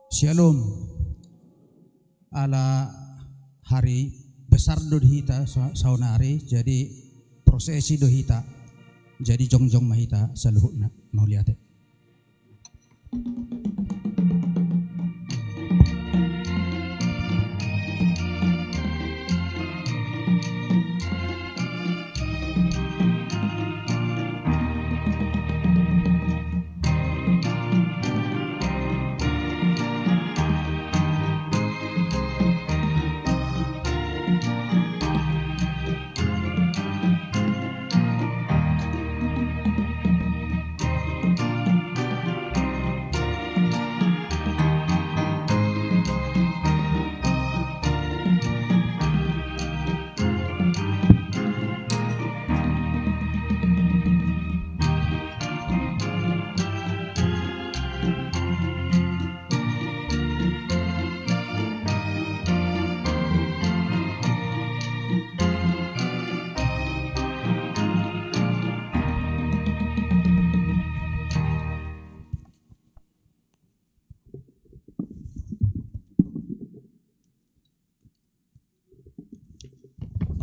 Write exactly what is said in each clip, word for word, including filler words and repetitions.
Syalom. Ala hari besar do di hita sa-, saonari, jadi prosesi do hita. Jadi jongjong ma hita saluhutna. Mauliate.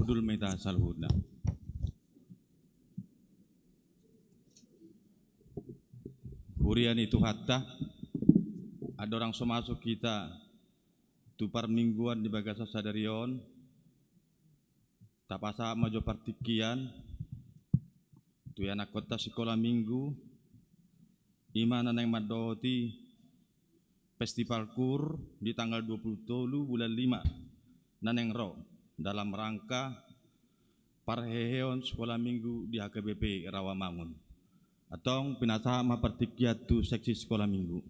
Hundul ma hita saluhutna. Huria ni Tuhanta, andorang so masuk hita tu parmingguan di bagasan sadari on, tapasahat ma jo partingkian tu ianakkonta sikola minggu, i ma na naeng mandohoti festival kur di tanggal dua puluh tolu bulan lima na naeng ro dalam rangka parheheon sikola minggu di H K B P Rawamangun. Antong pinasahat ma partingkian tu seksi sikola minggu.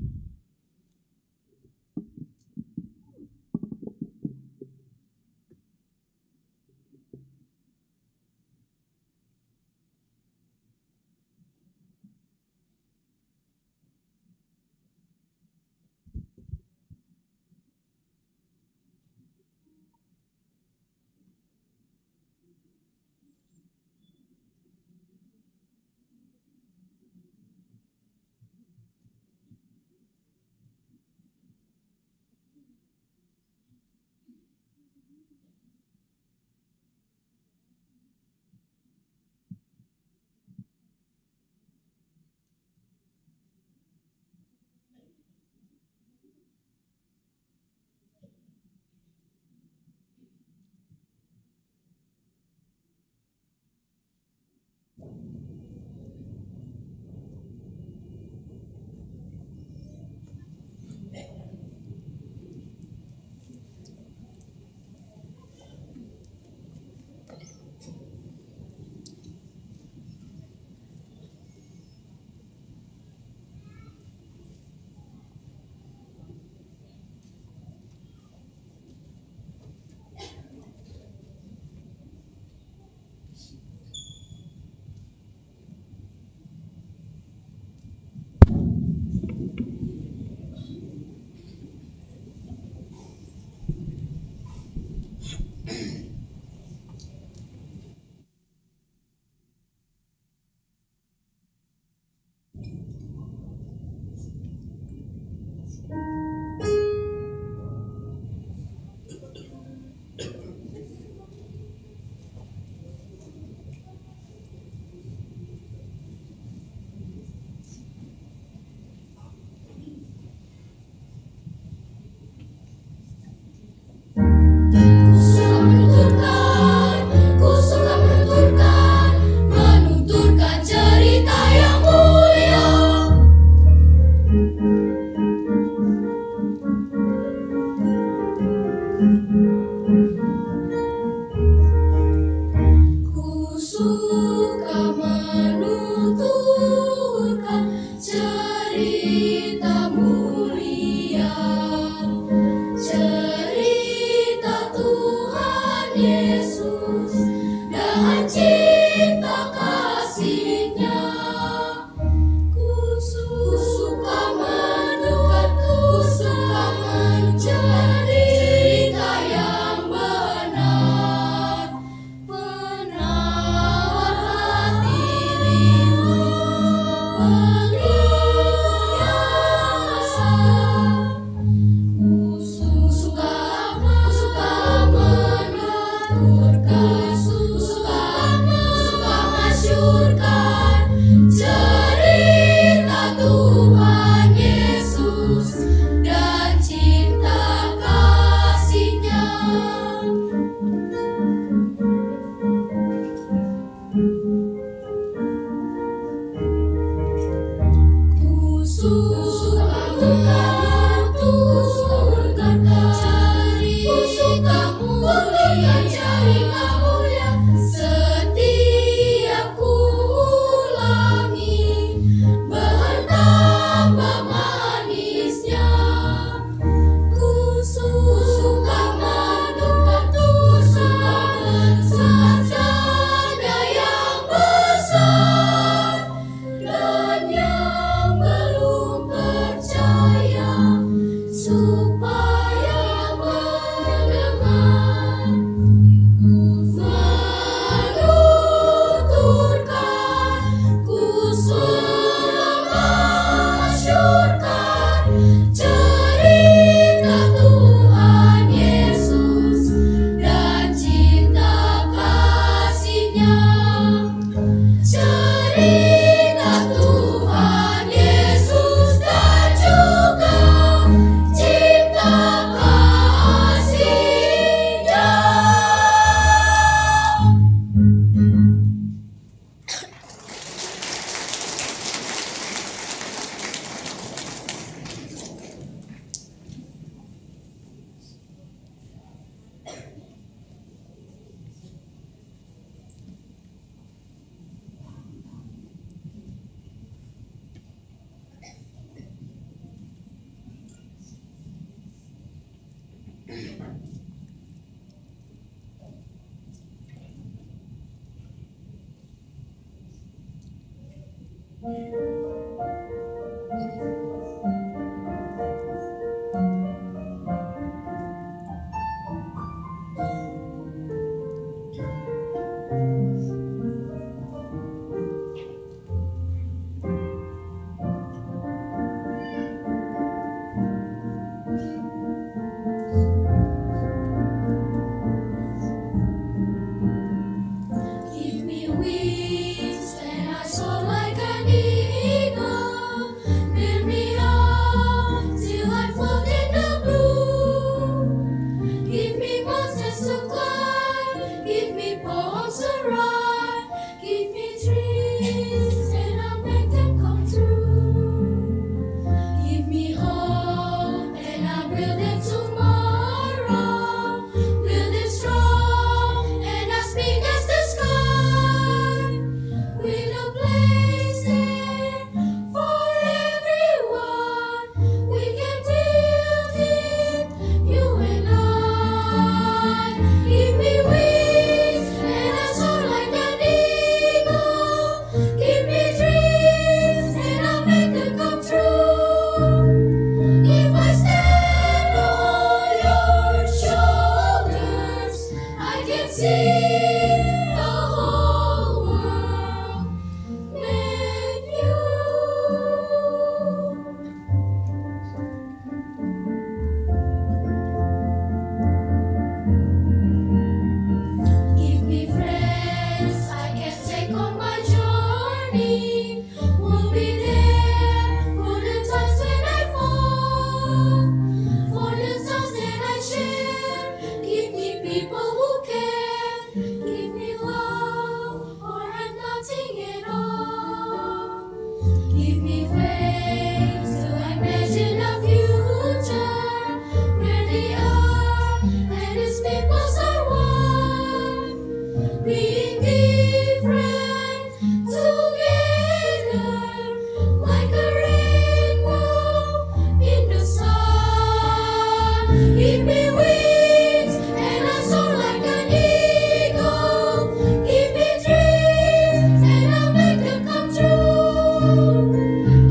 Give me wings and I'll soar like an eagle. Give me dreams and I'll make them come true.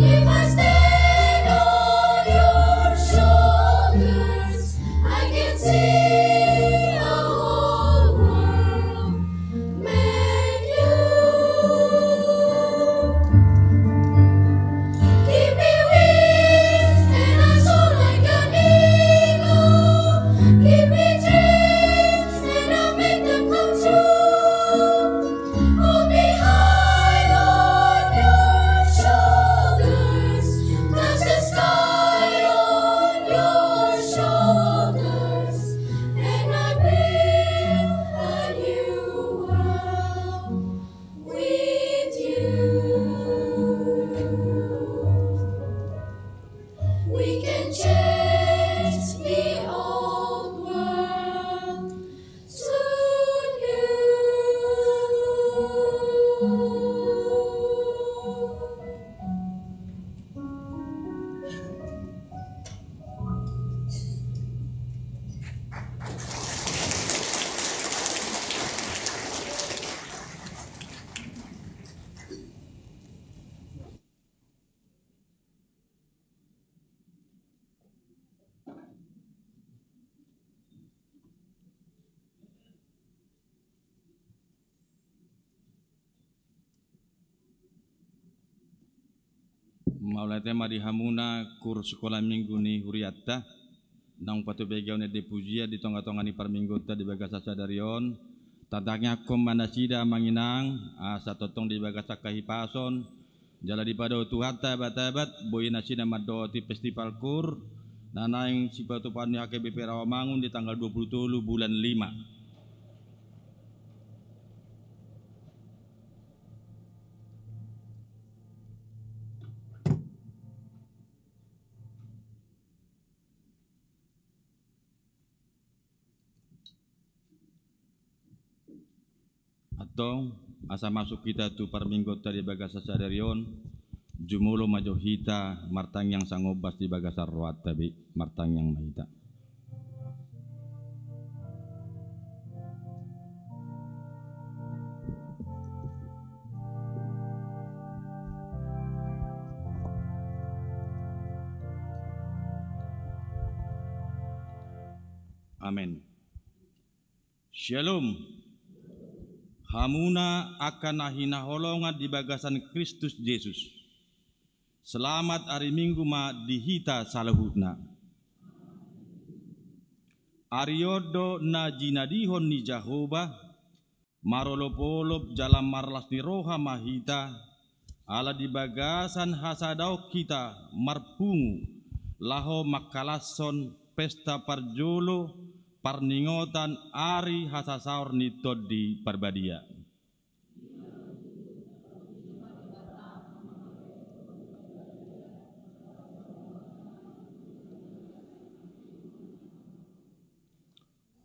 If I stand on your shoulders, I can see the whole world. Man, you give me wings and I'll soar like an eagle. Give me dreams and I'll make them come true. Hold me high on your shoulders, touch the sky on your shoulders, and I build a new world with you. We can change the old world to new. Mauliate ma di hamuna kur sikola minggu ni hurianta, naung patubegehon ende pujian di tonga-tonga ni parmingguonta di bagasan sadari on. Tangiangkon ma nasida amang inang, asa tongtong di bagasan hahipason, jala dipadao Tuhanta abat-abat, boi nasida mandok di festival kur na naeng sipatupaon ni H K B P Rawamangun di tanggal dua puluh tolu bulan lima. Antong, asa masuk hita tu parmingguonta di bagasan sadari on, jumolo ma jo hita martangiang sangombas di bagasan rohanta be, martangiang ma hita. Amen. Syalom. Hamuna angka na hinaholongan di bagasan Kristus Jesus. Selamat ari Minggu ma di hita saluhutna. Ari on do na jinadihon ni Jahowa, marolop-olop jala marlas ni roha ma hita, ala di bagasan hasadaon hita marpungu, laho mangkalashon pesta parjolo parningotan ari hasasaor ni Tondi Parbadia.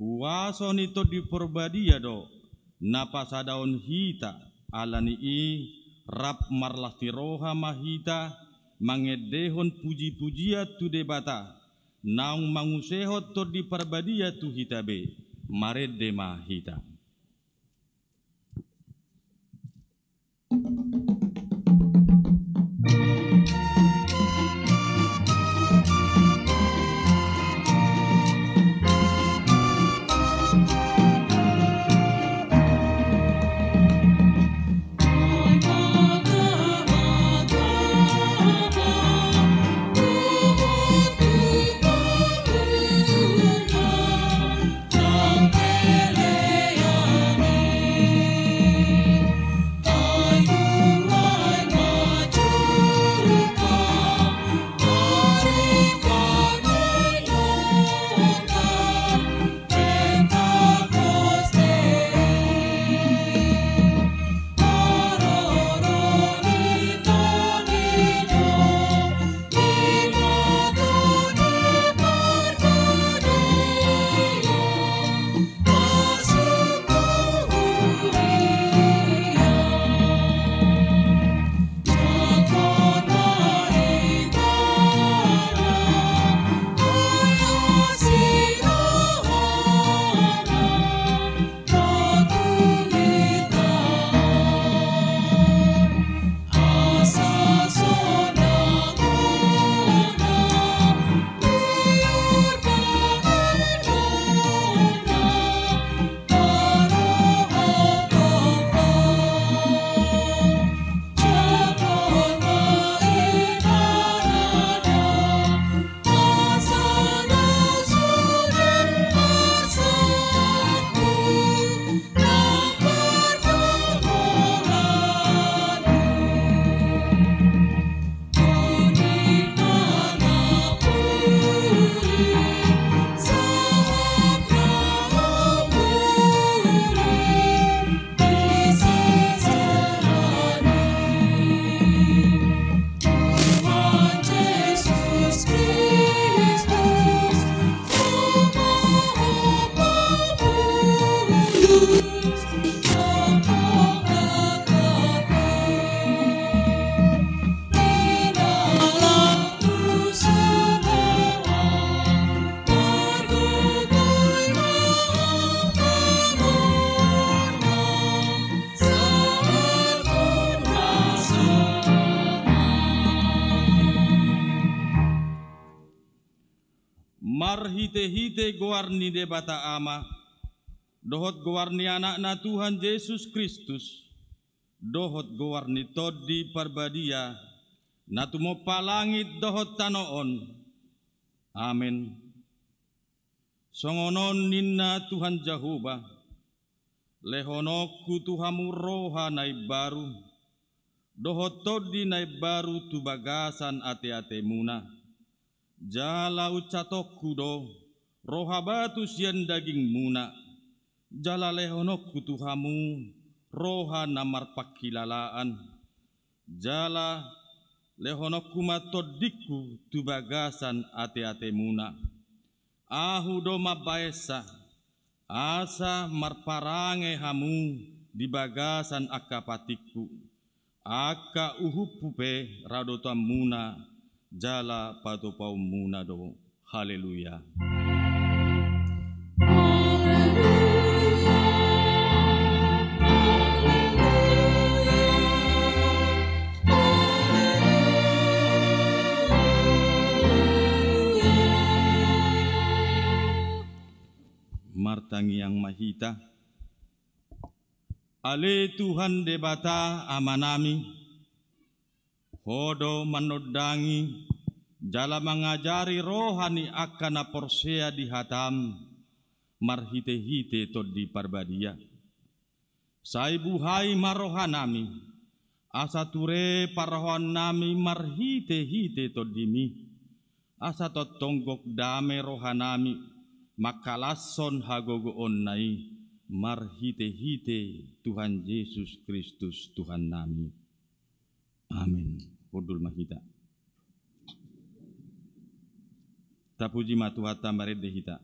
Huaso ni Tondi Parbadia do na pasadaon hita, ala ni i rap marlas ni roha ma hita mangendehon puji-pujian tu Debata, naung mangusehon Tondi Parbadia tu hita be, marende ma hita. Marhite-hite goar ni Debata Ama, dohot goar ni Anakna Tuhan Jesus Kristus, dohot goar ni Tondi Parbadia, na tumompa langit dohot tano on. Amen. Songon on ninna Tuhan Jahowa: Lehononku tu hamu roha na imbaru, dohot tondi na imbaru tu bagasan ate-atemuna. Jala unsatonku do roha batu sian dagingmuna, jala lehononku tu hamu roha na marpangkilalaan. Jala lehononku ma tondingku tu bagasan ate-atemuna. Ahu do mambaensa, asa marparange hamu di bagasan angka patikku. Angka uhumhu pe radotanmuna jala patupaonmuna do. Haleluya. Martangiang ma hita. Ale Tuhan Debata Amanami, Ho do manondangi jala mangajari roha ni angka na porsea di hataM marhite-hite Tondi Parbadia. Sai buhai ma rohanami, asa ture parrohaonnami marhite-hite TondiMi, asa tongtong gok dame rohanami mangkalashon hagogoonna i marhite-hite Tuhan Jesus Kristus Tuhannami. Amen. Hundul ma hita. Tapuji ma Tuhanta, marende hita.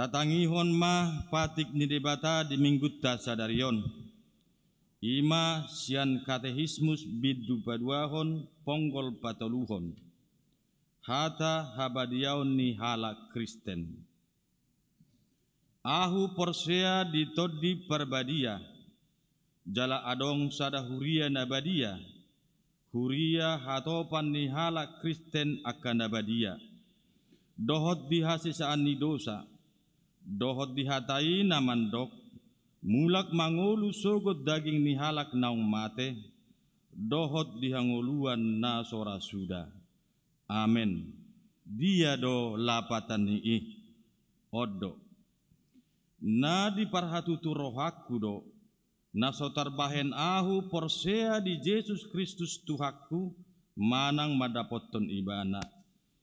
Tatangihon ma patik ni Debata di Minggunta sadari on. I ma sian Katekismus bindu paduahon, ponggol patoluhon. Hata habadiaon ni halak Kristen. Ahu porsea di Tondi Parbadia, jala adong sada huria na badia, huria hatopan ni halak Kristen angka na badia, dohot di hasesaan ni dosa, dohot di hata i na mandok, mulak mangolu sogot daging ni halak naung mate, dohot di hangoluan na so ra suda. Amen. Dia do lapatan ni i? On do. Na diparhatutu rohangku do, na so tarbahen ahu porsea di Jesus Kristus Tuhanku, manang mandapothon Ibana.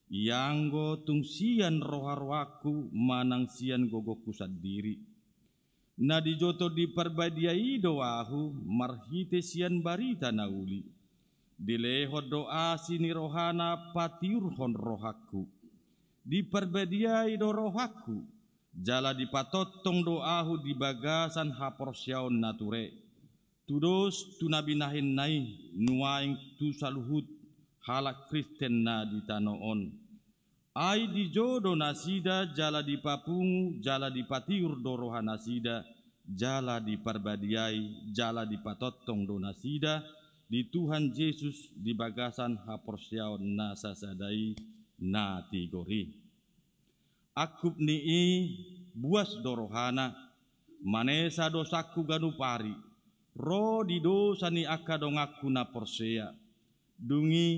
ianggo tung sian roha-rohangku manang sian gogongku sandiri. Na dijoto di Parbadia i do ahu marhite sian barita na uli. Dilehon do asi ni rohana patiurhon rohangku. Diparbadiai do rohangku, jala dipatongtong do ahu di bagasan haporseaon na ture. Tudos tu na binahenna i nuaeng tu saluhut halak Kristen na di tano on. Ai dijou do nasida jala dipapungu jala dipatiur do rohanasida, jala diparbadiai jala dipatongtong do nasida di Tuhan Jesus di bagasan haporseaon na sasada i na tigor i. Angkup ni i buas do rohana, manesa dosangku ganup ari, ro di dosa ni angka donganku na porsea. Dung i,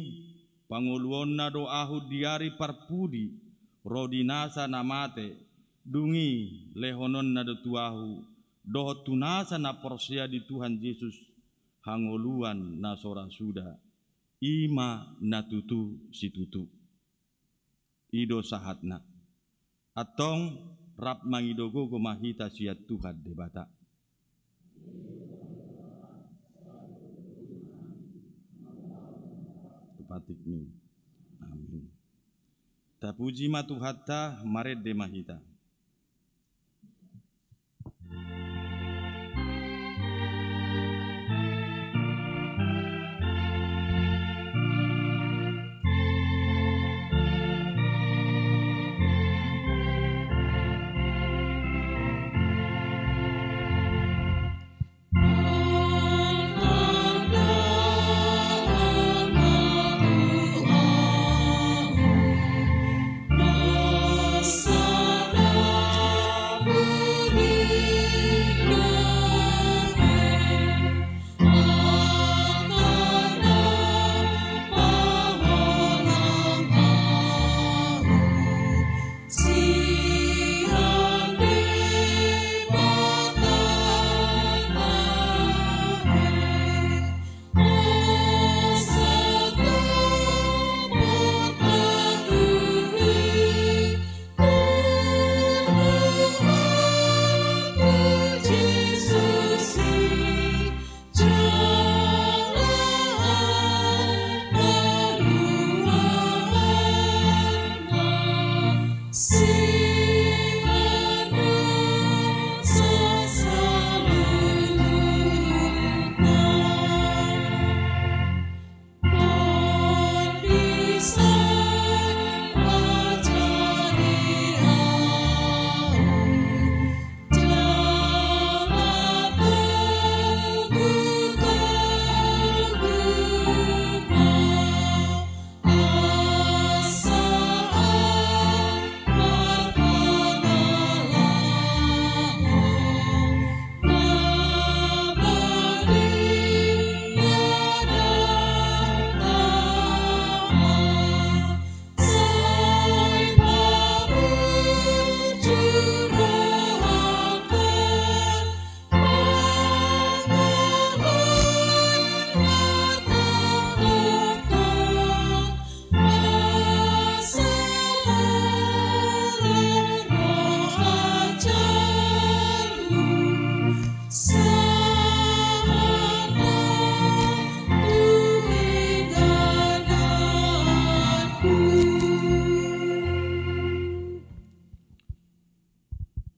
pangoluonna do ahu di ari parpudi, ro di nasa na mate, dung i lehononna do tu ahu, dohot tu nasa na porsea di Tuhan Jesus, hangoluan na so ra suda. I ma na tutu situtu. I do sahatna. Antong, rap mangido gogo ma hita sian Tuhan Debata. Patik ni. Amin. Tapuji ma Tuhanta, marende ma hita.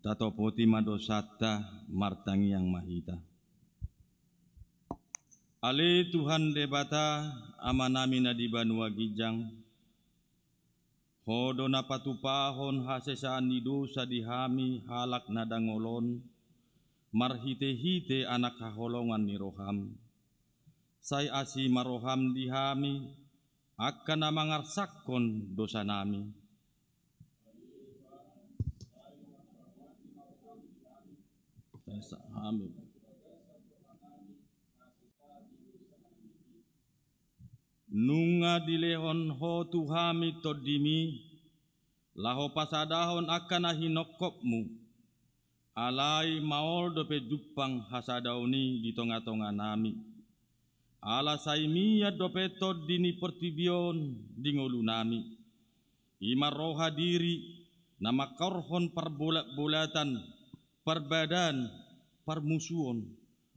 Tatopoti ma dosanta, martangiang ma hita. Ale Tuhan Debata, Amanami na di banua ginjang, Ho do na patupahon hasesaan ni dosa di hami halak na dangol on, marhitehite Anak haholongan ni roham. Sai asi ma roham di hami, angka na mangarsakkon dosanami. Sai sa-, hami. Nunga dilehon Ho tu hami Tondimi, laho pasadahon angka na hinongkopmu. Alai maol dope jumpang hasadaon i di tongatonganami. Ala sai mian dope tondi ni portibi on di ngolunami. I ma roha diri na mangkorhon parbolatbolatan, parbadaan, parmusuon,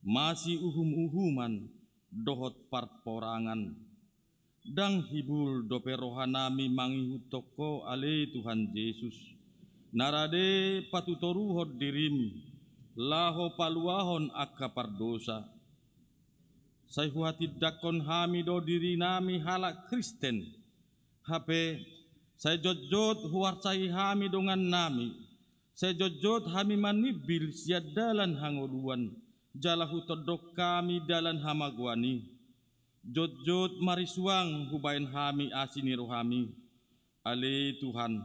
masiuhumuhuman dohot parporangan. Ndang hibul dope rohanami mangihuthon Ho, ale Tuhan Jesus, na rade patutoruhon dirim laho paluahon angka pardosa. Sai huhatindangkon hami do dirinami halak Kristen, hape sai jotjot huarsai hami dongannami, sai jotjot hami manimbil sian dalan hangoluan, jala hutondong hami dalan hamagoan i. Jotjot marisuang hubaen hami asi ni rohami. Ale Tuhan,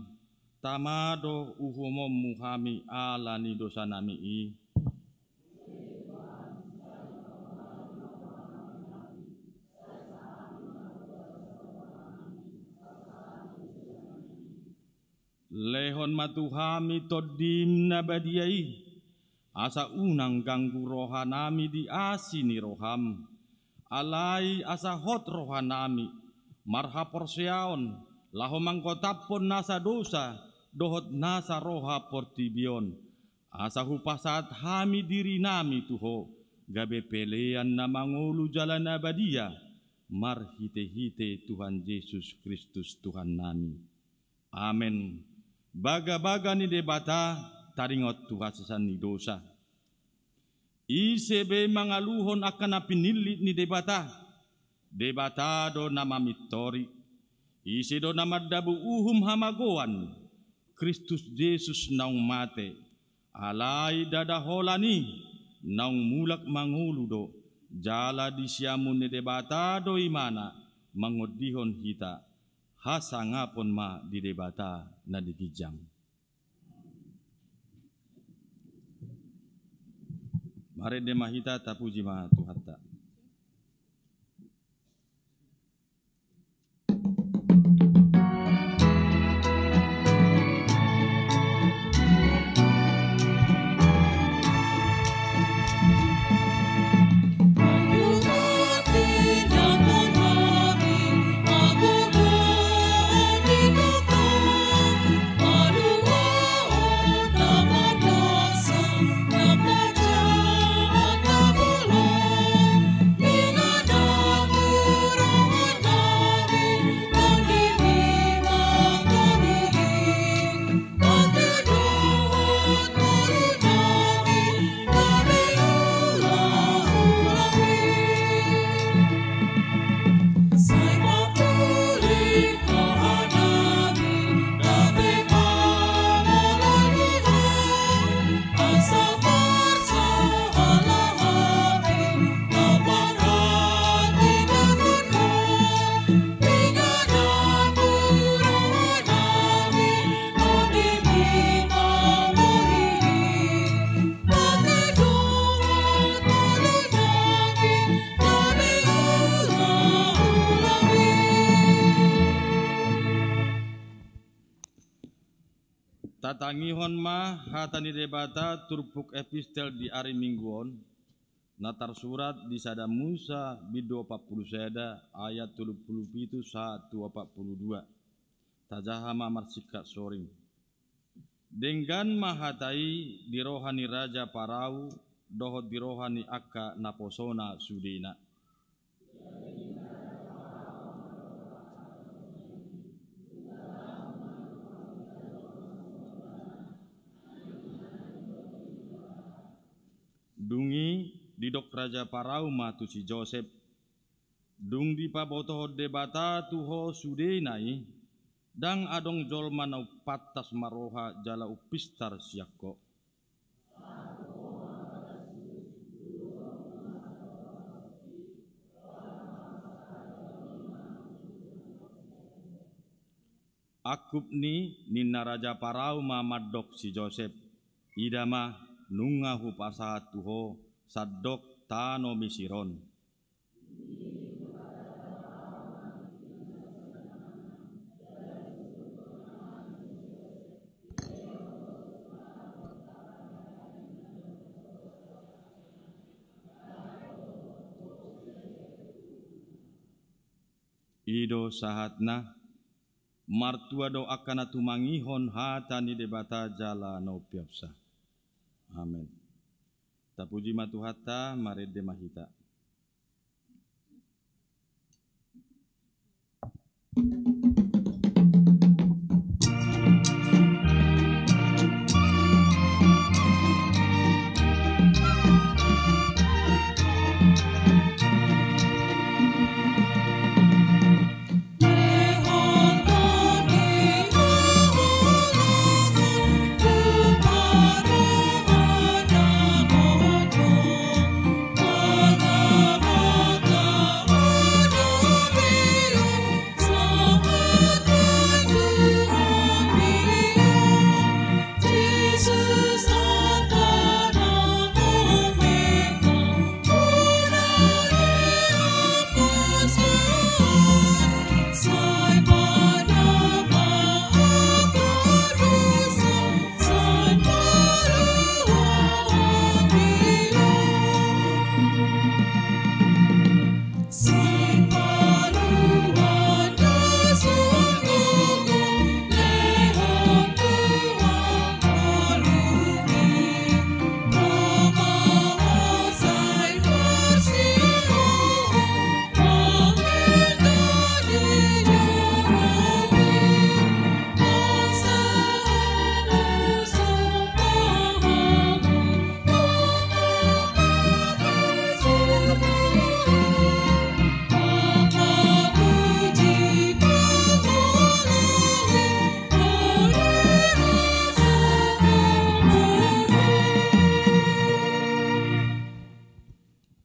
tama do uhumonmu hami ala ni dosanami i. Lehon ma tu hami Tondim na badia i, asa unang ganggu rohanami di asi ni roham. Alai asa hot rohanami marhaporseaon laho manggotaphon nasa dosa dohot nasa roha portibi on, asa hupasahat hami dirinami tu Ho, gabe pelean na mangolu jala na badia, marhitehite Tuhan Jesus Kristus Tuhannami. Amen. Bagabaga ni Debata taringot tu hasesaan ni dosa. Ise be mangaluhon angka na pinillit ni Debata? Debata do na mamintori. Ise do na mandabu uhum hamagoan? Kristus Jesus naung mate, alai ndada holan i, naung mulak mangolu do, jala di siamun ni Debata do Ibana mangondihon hita. Hasangapon ma di Debata na di ginjang. Marende ma hita, tapuji ma Tuhanta. Tatangihon ma hata ni Debata turpuk epistel di ari Minggu on, na tarsurat di Sada Musa bindu opat pulu sada ayat tolu pulu pitu sahat tu opat pulu dua. Tajaha ma marsingkat soring. Denggan ma hata i di roha ni Raja Parau dohot di roha ni angka naposona sudena. Dung i didok Raja Parau ma tu si Josep, dung dipabotohon Debata tu ho sudena i, ndang adong jolma na umpantas marroha jala umpistar sian ho. Angkup ni ninna Raja Parau ma mandok si Josep, ida ma, nunga hupasahat tu ho sandok tano Misir on. I do sahatna. Martua do angka na tumangihon hata ni Debata jala na umpeopsa. Amen. Tapuji ma Tuhanta, marende ma hita.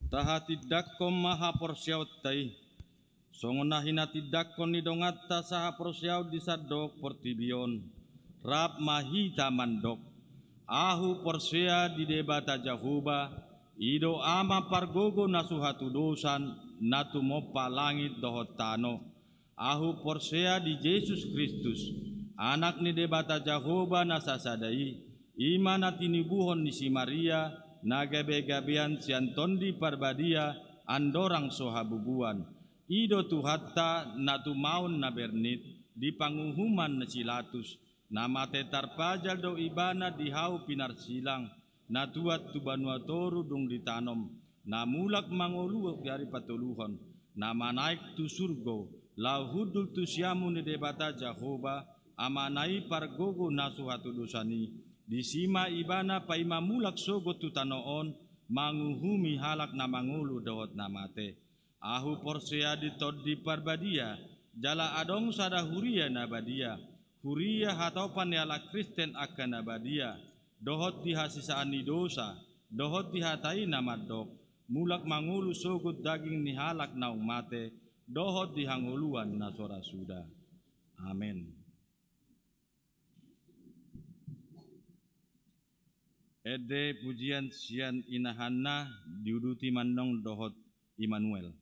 Tahatindangkon ma haporseaonta i. Songon na hinatindangkon ni donganta sahaporseaon di sandok portibi on, rap ma hita mandok: Ahu porsea di Debata Jahowa, i do Ama pargogo na so hatudosan, na tumompa langit dohot tano. Ahu porsea di Jesus Kristus, Anak ni Debata Jahowa na sasada i, i ma na tinubuhon ni si Maria, na gabe-gabean sian Tondi Parbadia, andorang so habubuan. I do Tuhanta na tumaon na bernit di panguhuman ni si Pilatus, na mate tarpajal do Ibana di hau pinarsilang, na tuat tu banua toru dung ditanom, na mulak mangolu di ari patoluhon, na manaek tu surgo, laho hundul tu siamun ni Debata Jahowa, Amana i pargogo na so hatudosan i, disi ma Ibana paima mulak sogot tu tano on, manguhumi halak na mangolu dohot na mate. Ahu porsea di Tondi Parbadia, jala adong sada huria na badia, huria hatopan ni halak Kristen angka na badia, dohot di hasesaan ni dosa, dohot di hata i na mandok: Mulak mangolu sogot daging ni halak naung mate, dohot di hangoluan na so ra suda. Amen. Ende pujian sian Ina Hanna, diuduti ma annon dohot Immanuel.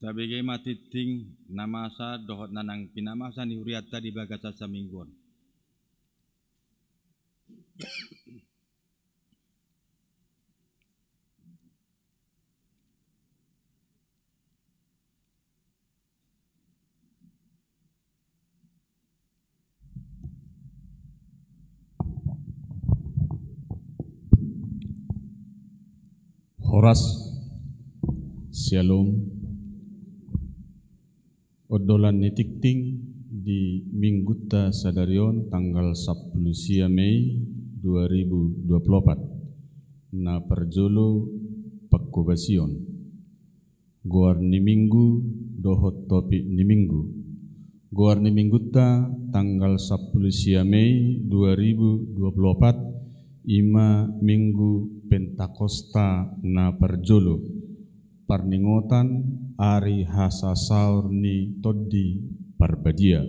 Tabege ma tingting na masa dohot na naeng pinamasa ni hurianta di bagasan saminggu on. Horas. Syalom. Ondolan ni tingting di minggunta sadari on, tanggal sampulu sia Mei dua ribu dua puluh opat, na parjolo, pangkobasion. Goar ni minggu dohot topik ni minggu. Goar ni minggunta tanggal sampulu sia Mei dua ribu dua puluh opat, i ma minggu Pentakosta na parjolo, parningotan ari hasasaor ni Tondi Parbadia.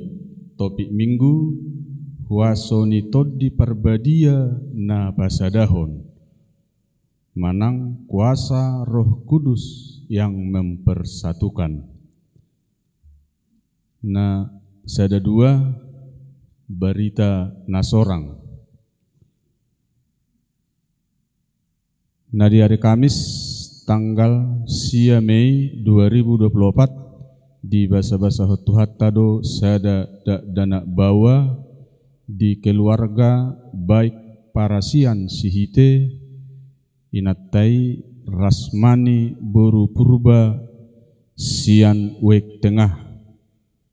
Topik minggu: Huaso ni Tondi Parbadia na pasadahon. Manang kuasa Roh Kudus yang mempersatukan. Na sada dua, barita na sorang. Na di ari Kamis tanggal sia Mei dua ribu dua puluh opat, dibasabasahon Tuhanta do sada dakdanak baoa di keluarga Baik Parasian Sihite, inanta i Rasmani boru Purba sian Wijk Tengah.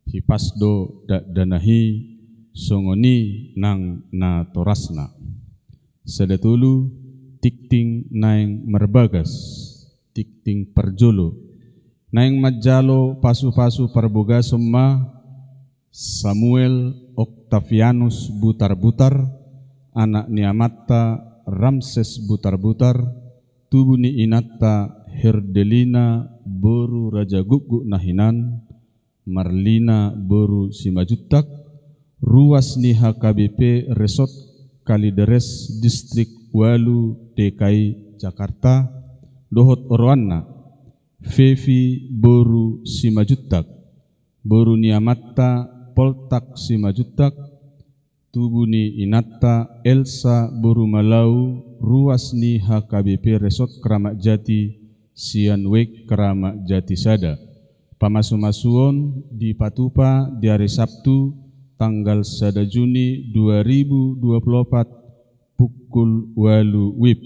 Hipas do dakdanak i, songon i nang natorasna. Sada tolu, tingting naeng marbagas, tingting parjolo. Naeng manjalo pasupasu parbogason ma Samuel Octavianus Butarbutar, anak ni amanta Ramses Butarbutar, tubu ni inanta Herdelina boru Rajagukguk na hinan, Marlina boru Simanjuntak, ruas ni H K B P Resort Kalideres, Distrik ualu D K I Jakarta, dohot oroanna, Fefi boru Simanjuntak, boru ni amanta Poltak Simanjuntak, tubu ni inanta Elsa boru Malau, ruas ni H K B P Resort Kramat Jati sian Wijk Kramat Jati sada. Pamasumasuon dipatupa di ari Sabtu tanggal sada Juni dua ribu dua puluh opat, pukul ualu wib,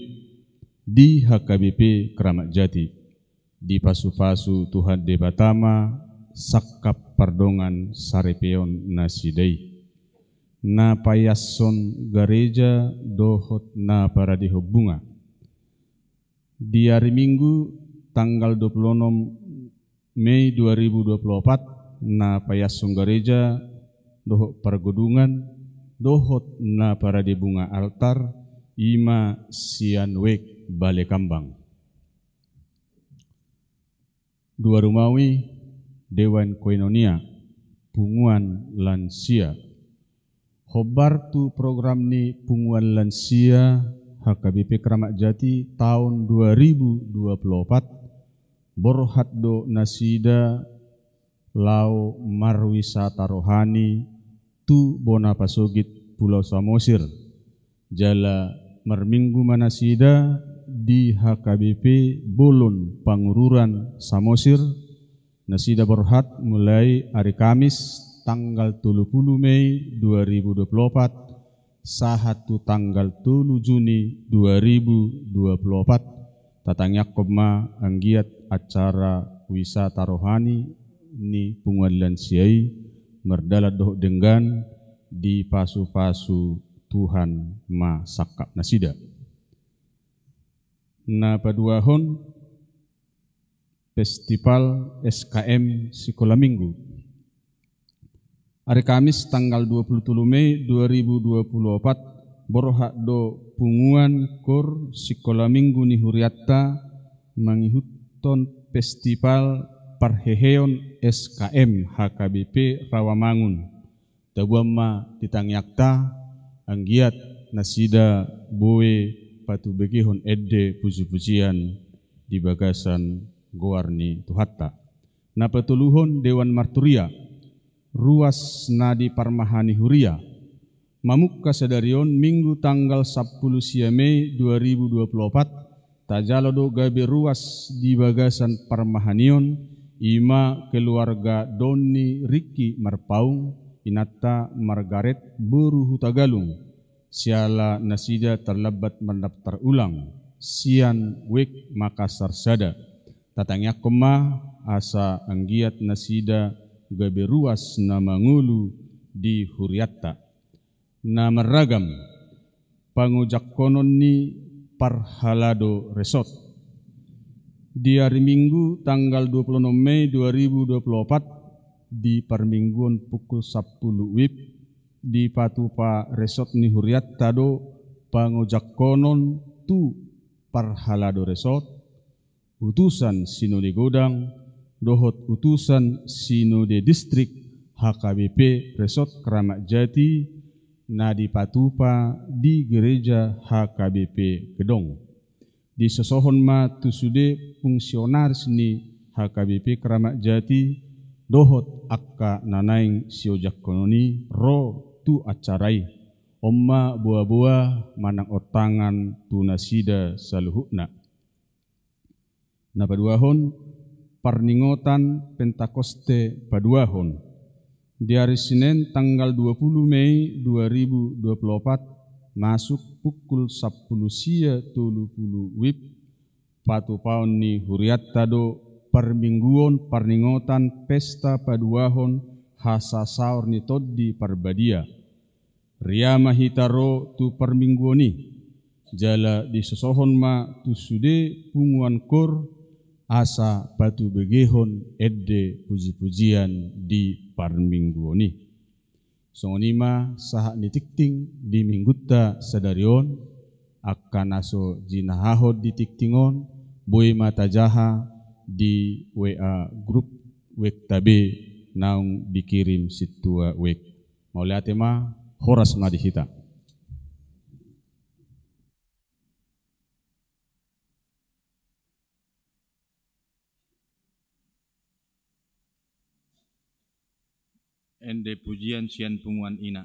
di H K B P Kramat Jati. Dipasupasu Tuhan Debata ma sangkap pardongansaripeon nasida i. Na paiashon gareja dohot na paradehon bunga. Di ari Minggu tanggal dua puluh onom Mei dua ribu dua puluh opat, na paiashon gareja dohot pargodungan dohot na parade bunga altar, i ma sian Wijk Balekambang. Dua rumawi, Dewan Koinonia, punguan lansia. Hombar tu program ni punguan lansia H K B P Kramat Jati taon dua ribu dua puluh opat, borhat do nasida laho marwisata rohani tu bona pasogit Pulau Samosir. Jala marminggu ma nasida di H K B P Bolon Pangururan Samosir. Nasida borhat mulai ari Kamis tanggal tolu pulu Mei dua ribu dua puluh opat sahat tu tanggal tolu Juni dua ribu dua puluh opat. Tatangiangkon ma anggiat acara wisata rohani ni punguan lansia i mardalan dohot denggan, dipasupasu Tuhan ma sangkap nasida. Na paduahon, festival S K M Sikola Minggu. Ari Kamis tanggal dua pulu tolu Mei dua ribu dua pulu opat, borhat do punguan kor Sikola Minggu ni hurianta mangihuthon festival parheheon S K M H K B P Rawamangun. Taboan ma di tangiangta, anggiat nasida boi patubegehon ende pujipujian di bagasan goar ni Tuhanta. Na patoluhon, Dewan Marturia, ruas na di parmahan ni huria. Mamungka sadari on, Minggu tanggal sampulu sia Mei dua ribu dua pulu opat, tajalo do gabe ruas di bagasan parmahan i on, i ma keluarga Doni Riki Marpaung, inanta Margaret boru Hutagalung, siala nasida tarlambat mandaftar ulang sian Wek Makassar sada. Tatangiangkon ma asa anggiat nasida gabe ruas na mangolu di hurianta. Na marragam, pangojakkonon ni parhalado resort. Di ari Minggu tanggal dua pulu onom Mei dua ribu dua pulu opat, di parmingguon pukul sampulu wib, dipatupa resort ni hurianta do pangojakkonon tu parhalado resort, utusan sinode godang dohot utusan sinode distrik H K B P Resort Keramat Jati na dipatupa di gereja H K B P Gedong. Disosohon ma tu sude fungsionaris ni H K B P Keramat Jati dohot angka na naeng siojakkonon i ro tu acara i. On ma boaboa manang ontangan tu nasida saluhutna. Na paduahon, parningotan Pentakoste paduahon. Di ari Senen tanggal dua pulu Mei dua ribu dua pulu opat, masuk pukul sampulu sia tolu pulu wib, patupaon ni hurianta do parmingguon parningotan pesta paduahon hasasaor ni Tondi Parbadia. Ria ma hita ro tu parmingguon i, jala disosohon ma tu sude punguan koor asa patubegehon ende pujipujian di parmingguon i. Songon i ma sahat ni tingting di minggunta sadari on, angka na so jinahahon di tingting on, boi ma tajaha di W A grup Wekta be naung dikirim sintua Wek. Mauliate ma, horas ma di hita. Ende pujian sian punguan ina.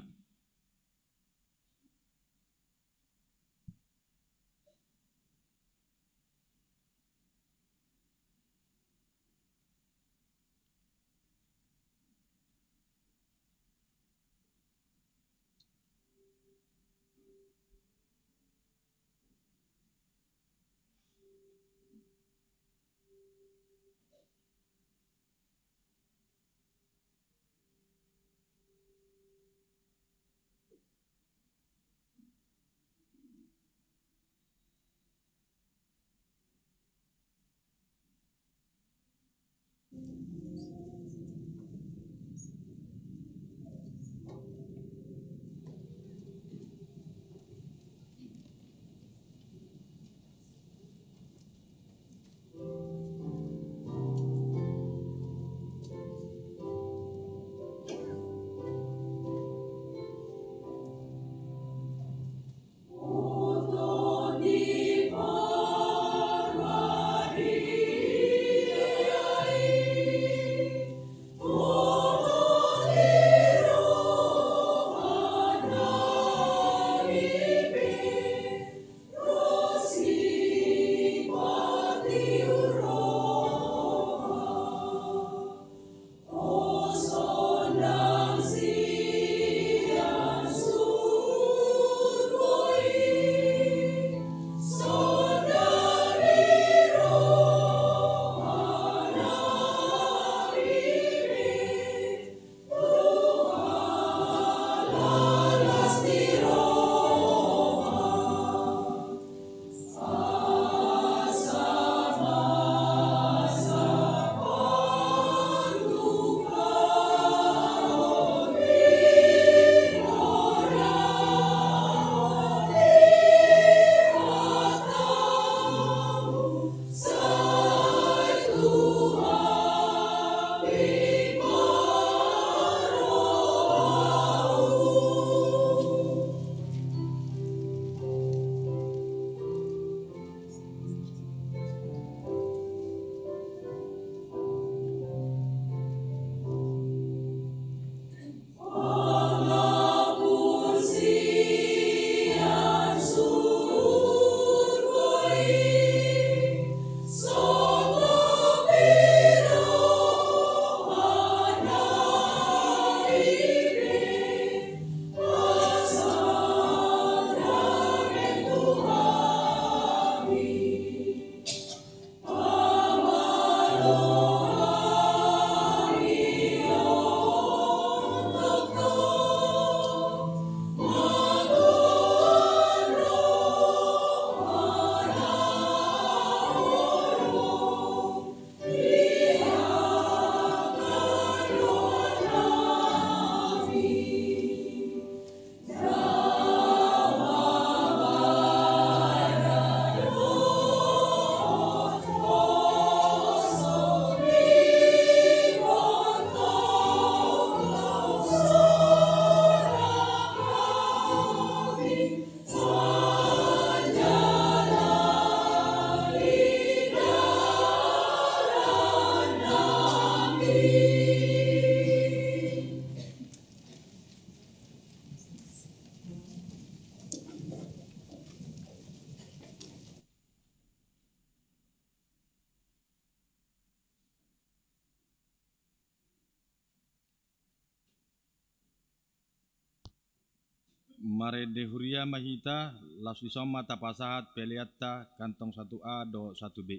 Marende huria ma hita, laos dison ma tapasahat peleanta kantong satu A dohot satu B.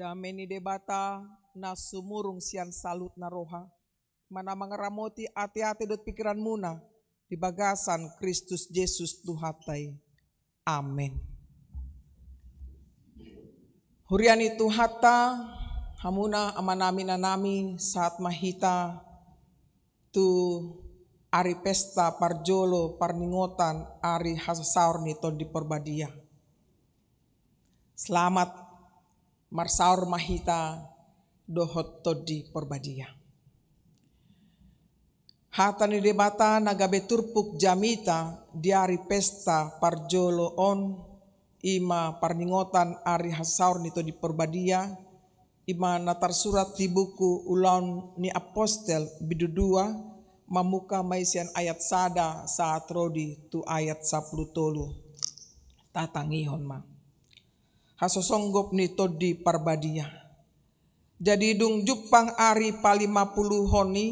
Dame ni Debata na sumurung sian saluhutna roha, ma na mangaramoti ateate dohot pingkiranmuna di bagasan Kristus Jesus Tuhanta i. Amen. Huria ni Tuhanta, hamuna amanami inanami, sahat ma hita tu ari pesta parjolo parningotan ari hasasaor ni Tondi Porbadia. Selamat marsaor ma hita dohot Tondi Porbadia. Hata ni Debata na gabe turpuk jamita di ari pesta parjolo on, i ma parningotan ari hasasaor ni Tondi Porbadia, i ma na tarsurat di buku Ulaon ni Apostel, bindu dua, mamungka ma i sian ayat sada sahat ro di tu ayat sampulu tolu. Tatangihon ma. Hasosonggop ni Tondi Porbadia. Jadi dung jumpang ari palimapuluhon i,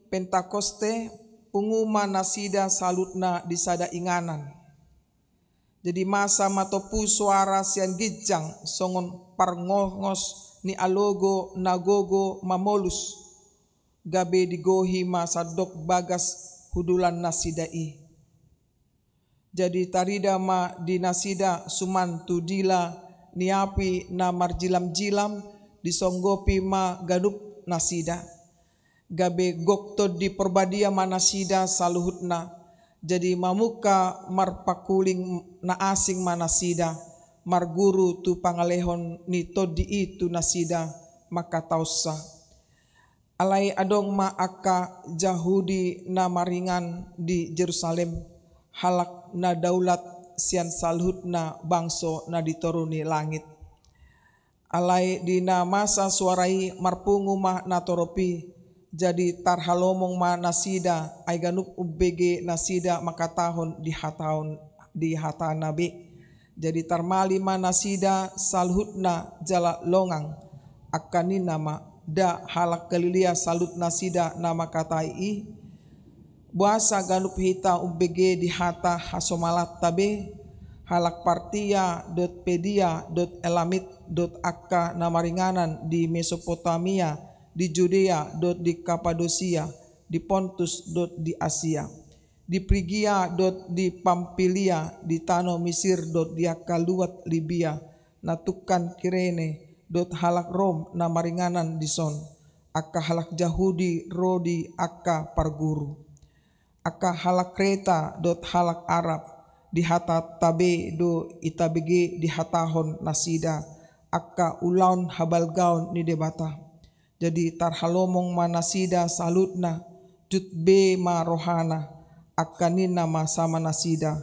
Pentakoste, pungu ma nasida saluhutna di sada inganan. Jadi masa ma tompu soara sian ginjang songon parngongos ni alogo na gogo mamolus, gabe digohi ma sandok bagas hundulan nasida i. Jadi tarida ma di nasida suman tu dila ni api na marjilamjilam, disonggopi ma ganup nasida. Gabe gok Tondi Porbadia ma nasida saluhutna, jadi mamungka marpakuling na asing ma nasida, marguru tu pangalehon ni Tondi i tu nasida, mangkatahonsa: Alai adong ma angka Jahudi na maringan di Jerusalem, halak na daulat sian saluhutna bangso na di toru ni langit. Alai di na masa soara i marpungu ma natorop i, jadi tarhalomong ma nasida, ai ganup umbege nasida mangkatahon di hataon, di hatana be. Jadi tarmali ma nasida saluhutna jala longang, angka ninna ma: Nda halak Galilea saluhut nasida na mangkatai i? Boasa ganup hita umbege di hata hasomalanta be? Halak Partia dohot Media dohot Elamit dohot angka na maringanan di Mesopotamia, di Judea dohot di Kapadosia, di Pontus dohot di Asia, di Prigia dohot di Pampilia, di tano Misir dohot di angka luat Libia, na tungkan Kirene, dohot halak Rom na maringanan dison, angka halak Jahudi ro di angka parguru. Angka halak Kreta dohot halak Arab, di hatanta be do itabege dihatahon nasida angka ulaon habalgaon ni Debata. Jadi tarhalomong ma nasida saluhutna, jut be ma rohana, angka ninna ma sama nasida: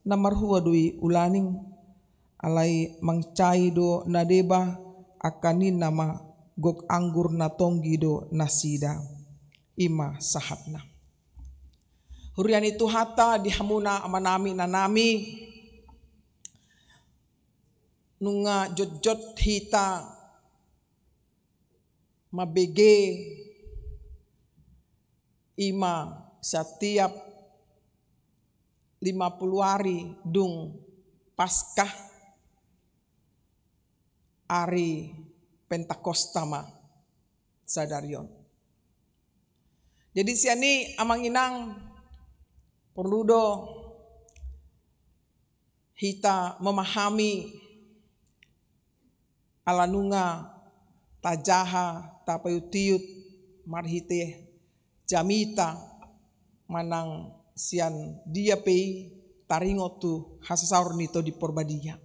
Na marhua do i ulaning? Alai mancai do na deba, angka ninna ma: Gok anggur na tonggi do nasida. I ma sahatna. Huria ni Tuhanta, di hamuna amanami inanami, nunga jotjot hita mambege, i ma satiap lima puluh ari dung Paskah, ari Pentakosta ma sadari on. Jadi sian i, amang inang, porlu do hita memahami, ala nunga tajaha, tapaiutiut marhite jamita manang sian dia pe i taringot tu hasasaor ni Tondi Porbadia.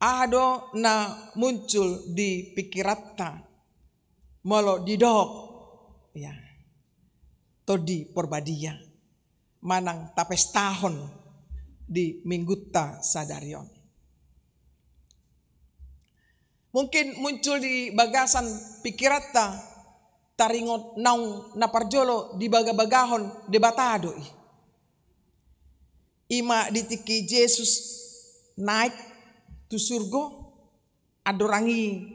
Aha do na muncul di pingkiranta molo didok, ya, Tondi Porbadia manang tapestahon di Minggunta sadari on? Mungkin muncul di bagasan pingkiranta taringot naung na parjolo dibagabagahon Debata do i. I ma di tingki Jesus naek tu surgo, andorang i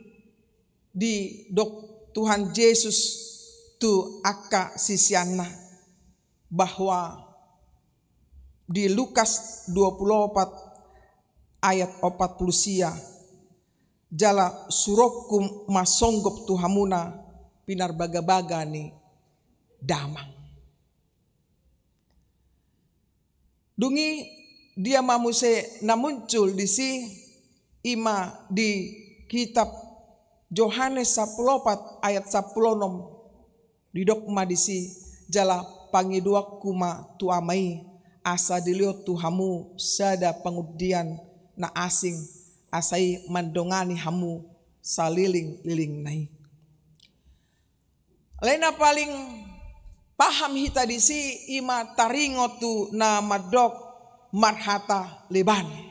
didok Tuhan Jesus tu angka siseanna, bahwa di Lukas dua puluh opat ayat opat puluh sia, Jala suronku ma songgop tu hamuna pinarbagabaga ni damang. Dung i dia ma muse na muncul disi? I ma di kitab Johannes sampulu opat ayat sampulu onom. Didok ma disi, jala pangidoanku ma tu Ama i, asa dilehon tu hamu sada pangundian na asing, asa i mandongani hamu salilinglilingna i. Alai na paling paham hita disi i ma taringot tu na mandok marhata leban.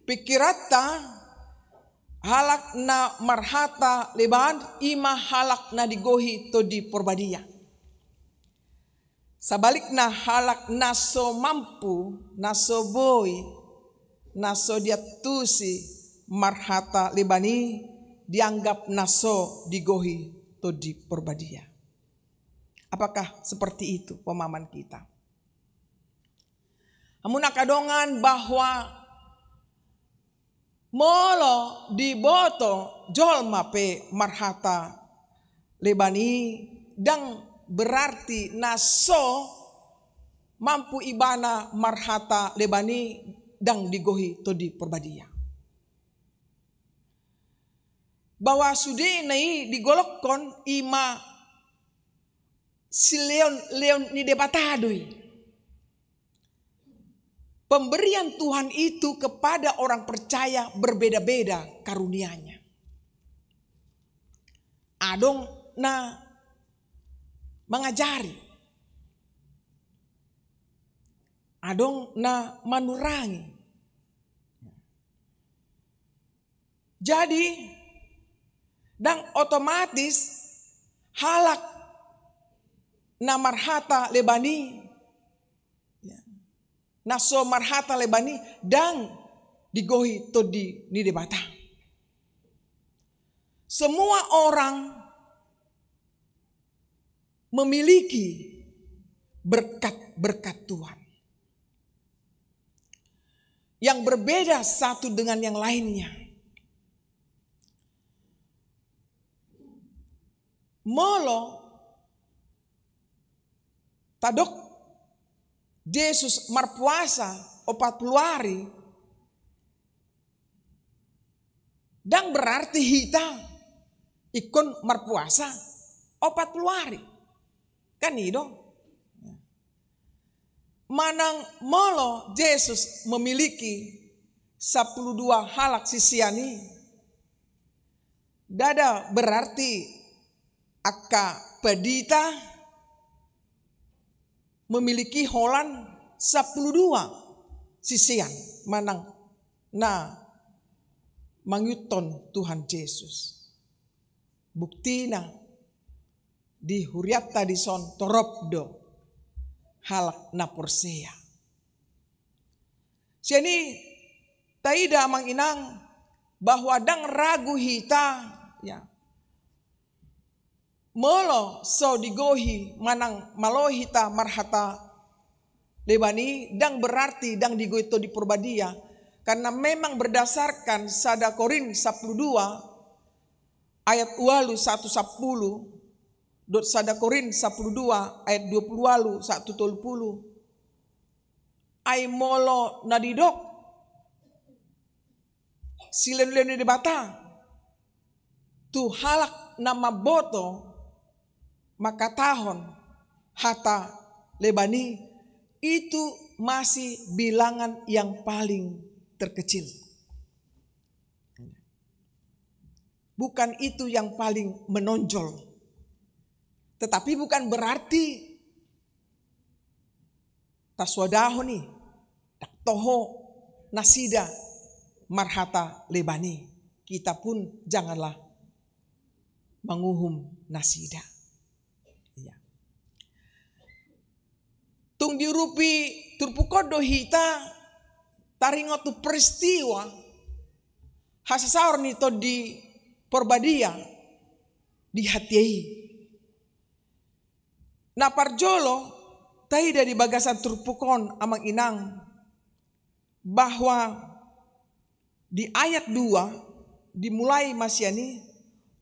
Pikiranta, halak na marhata leban i ma halak na digohi Tondi Porbadia. Sabalikna, halak na so mampu, na so boi, na so diantusi marhata leban i dianggap na so digohi Tondi Porbadia. Apakah seperti itu pemahaman kita? Hamu angka dongan, bahwa molo diboto jolma pe marhata leban i, ndang berarti na so mampu ibana marhata leban i ndang digohi Tondi Porbadia. Bahwa sudena i digolongkon i ma silehonlehon ni Debata do i. Pemberian Tuhan itu kepada orang percaya berbeda-beda karunianya. Adong na mangajari, adong na manurangi. Jadi, ndang otomatis halak na marhata leban i, ya, na so marhata leban i ndang digohi Tondi ni Debata. Semua orang memiliki berkat-berkat Tuhan yang berbeda satu dengan yang lainnya. Molo tadok Jesus marpuasa opat pulu ari, ndang berarti hita ingkon marpuasa opat pulu ari. Kan i do. Manang molo Jesus memiliki sampulu dua halak sisean i, ndada berarti angka pandita memiliki holan sampulu dua sisean manang na mangihuthon Tuhan Jesus. Buktina di hurianta dison torop do halak na porsea. Sian i taida amang inang bahwa ndang ragu hita, ya. Molo so digohi manang malo hita marhata leban i, ndang berarti ndang digohi Tondi Porbadia, karena memang berdasarkan sada Korint sampulu dua ayat ualu sahat tu sampulu, dohot sada Korint sampulu dua ayat dua pulu ualu sahat tu tolu pulu. Ai molo na didok silehonlehon ni Debata tu halak na mamboto mangkatahon hata leban i, itu masih bilangan yang paling terkecil. Bukan itu yang paling menonjol. Tetapi bukan berarti tasuadahon i, ndang toho nasida marhata leban i. Kita pun janganlah manguhum nasida. Iya. Tung diurupi turpuk on do hita taringot tu peristiwa hasasaor ni Tondi Porbadia di hatiha i. Na parjolo taida di bagasan turpuk on amang inang, bahwa Di ayat dua, dimulai ma sian i: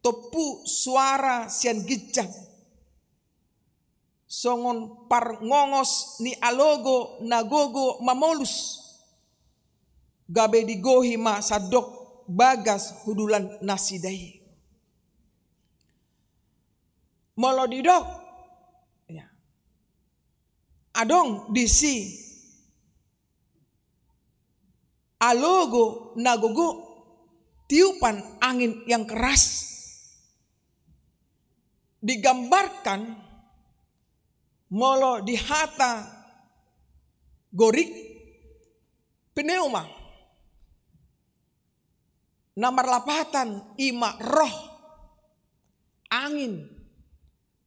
Tompu suara sian ginjang songon parngongos ni alogo na gogo mamolus, gabe digohi ma sandok bagas hundulan nasida i. Molo didok, ya, adong disi alogo na gogo, tiupan angin yang keras, digambarkan molo di hata Gorik, pneuma, na marlapatan i ma roh, angin,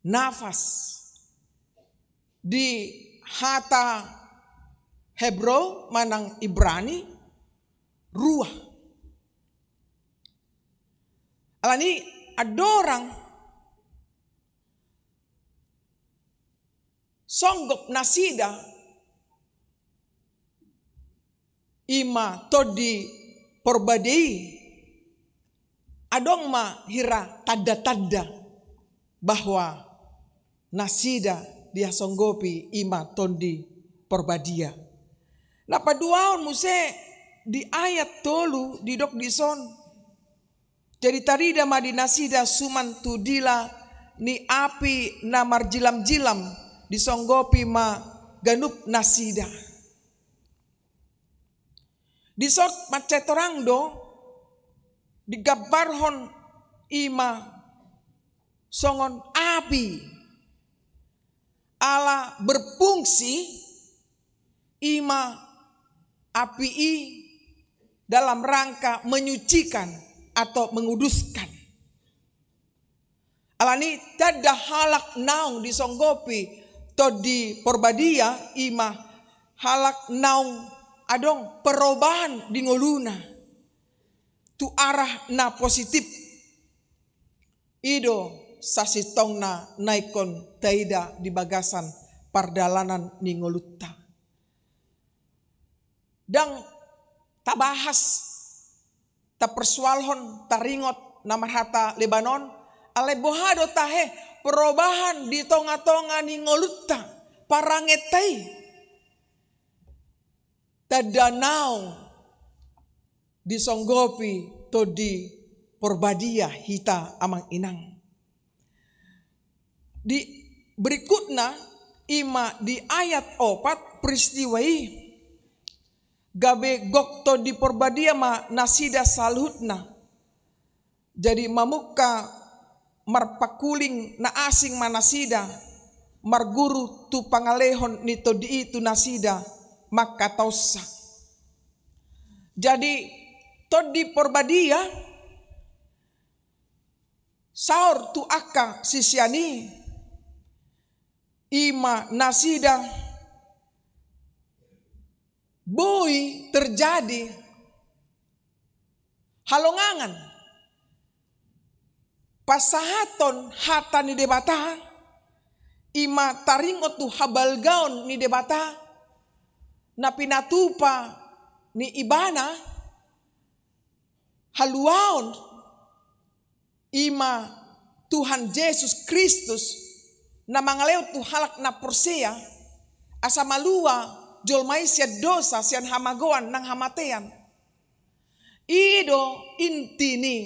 nafas. Di hata Hebrew manang Ibrani, ruah. Alani andorang songgop nasida i ma Tondi Porbadia i, adong ma hira tanda-tanda bahwa nasida dihasonggopi i ma Tondi Porbadia. Na paduahon muse di ayat tolu didok dison: Jadi tarida ma di nasida suman tu dila ni api na marjilam-jilam, disonggopi ma ganup nasida. Dison mansai torang do digambarhon i ma songon api, ala berfungsi i ma api i dalam rangka menyucikan atau menguduskan. Alani tanda halak naung disonggopi Tondi Porbadia i ma halak naung adong perobahan di ngoluna tu arah na positif. I do sasintongna na ingkon taida di bagasan pardalanan ni ngolunta. Ndang tabahas, taparsoalhon, taringot na marhata Lebanon, alai boha do tahe perobahan di tonga-tonga ni ngolunta, parangenta i? Tanda naung disonggopi Tondi Porbadia hita amang inang. Di berikutna, i ma di ayat opat, peristiwa i gabe gok Tondi Porbadia ma nasida saluhutna. Jadi mamungka marpangkuling na asing ma nasida, marguru tu pangalehon ni tondi i tu nasida, mangkataonsa. Jadi Tondi Porbadia saor tu angka sisean i, i ma nasida boi terjadi halongangan pasahathon hata ni Debata, i ma taringot tu habalgaon ni Debata na pinatupa ni Ibana, haluaon, i ma Tuhan Jesus Kristus, na mangalehon tu halak na porsea, asa malua jolma i sian dosa, sian hamagoan nang hamatean. I do inti ni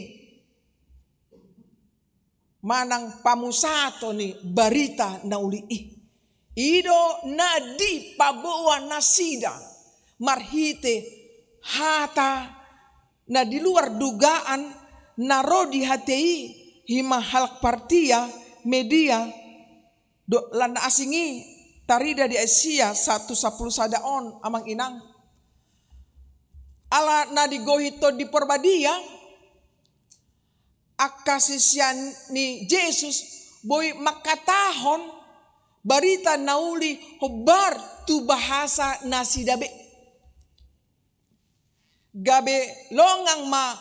manang pamusahaton ni barita na uli i. I do na dipaboa nasida marhite hata na di luar dugaan na ro di hatiha i, i ma halak Partia, Media, dohot na asing i, tarida di Asia satu sapuluh sada on, amang inang. Ala na digohi Tondi Porbadia, angka sisean ni Jesus boi mangkatahon barita na uli hombar tu bahasa nasida be. Gabe longang ma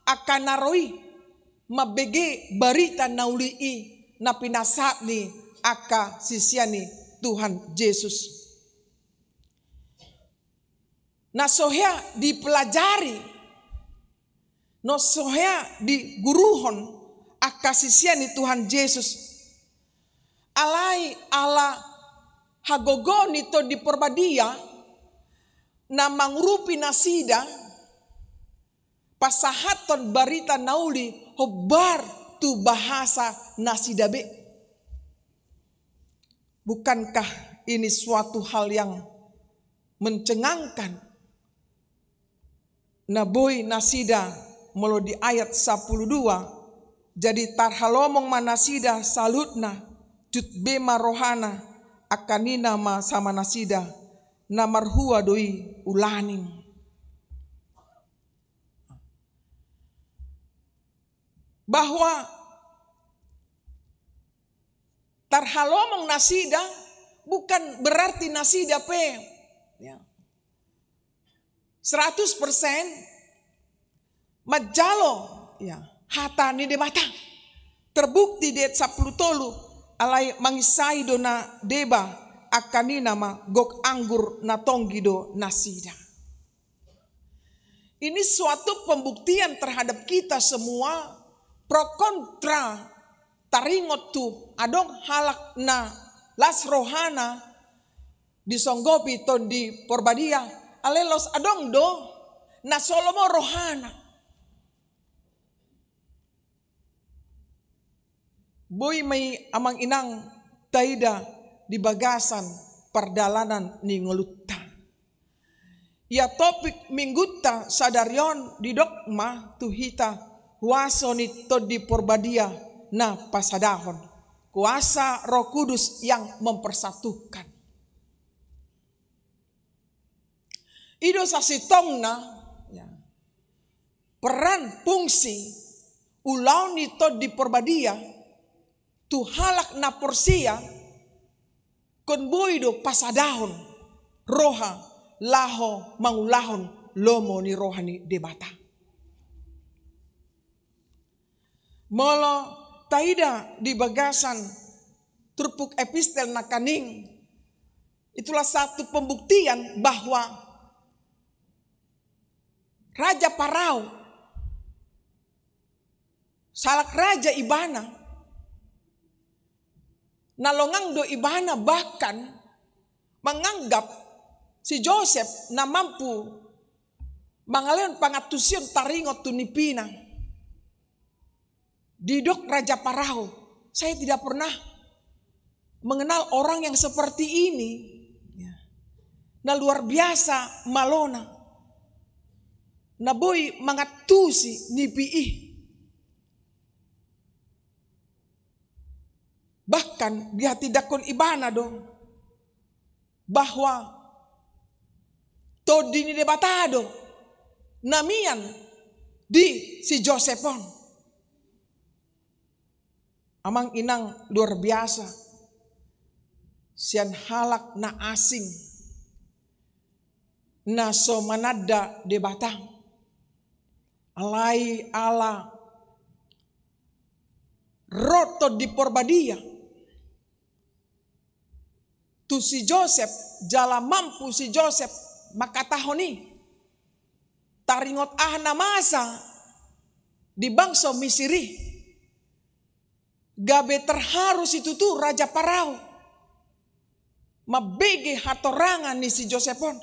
angka na ro i mambege barita na uli i na pinasahat ni angka sisean ni Tuhan Jesus. Na so hea dipelajari Na so hea diguruhon angka sisean ni Tuhan Jesus. Alai ala hagogoon ni Tondi Porbadia na mangurupi nasida, pasahathon barita na uli hombar tu bahasa nasida be. Bukankah ini suatu hal yang mencengangkan? Na boi nasida molo di ayat sampulu dua, jadi tarhalomong ma nasida saluhutna, jut be ma rohana, angka nina ma sama nasida, na marhua do i ulaning. Bahwa tarhalomong nasida bukan berarti nasida pe, ya, seratus persen manjalo, ya, hata ni Debata. Terbukti di ayat sampulu tolu, alai manginsai do na deba, angka nina ma gok anggur na tonggi do nasida. Ini suatu pembuktian terhadap kita semua, pro kontra. Taringot tu adong halak na las rohana disonggopi Tondi Porbadia, alai laos adong do na so lomo rohana. Boi ma i amang inang taida di bagasan pardalanan ni ngolunta. Ia topik minggunta sadari on didok ma tu hita huaso ni Tondi Porbadia na pasadahon, kuasa Roh Kudus yang mempersatukan. I do sasintongna, ya, peran, fungsi, ulaon ni Tondi Porbadia tu halak na porsea, ingkon boi do pasadahon roha laho mangulahon lomo ni roha ni Debata. Molo taida di bagasan turpuk epistel nangkaning, itulah satu pembuktian bahwa Raja Parao, sahalak raja ibana, na longang do ibana bahkan manganggap si Josep na mampu mangalehon pangantusion taringot tu nipina. Didok Raja Parao, "Saya tidak pernah mengenal orang yang seperti ini." Ya. Na luar biasa malona. Na boi mangantusi nipi i. Bahkan dihatindangkon ibana do bahwa Tondi ni Debata do na mian di si Josep on. Amang inang, luar biasa. Sian halak na asing, na so mananda Debata, alai ala ro Tondi Porbadia tu si Josep, jala mampu si Josep mangkatahon i. Taringot aha na masa di bangso Misir i, gabe terharu situtu Raja Parao mambege hatorangan ni si Josep on.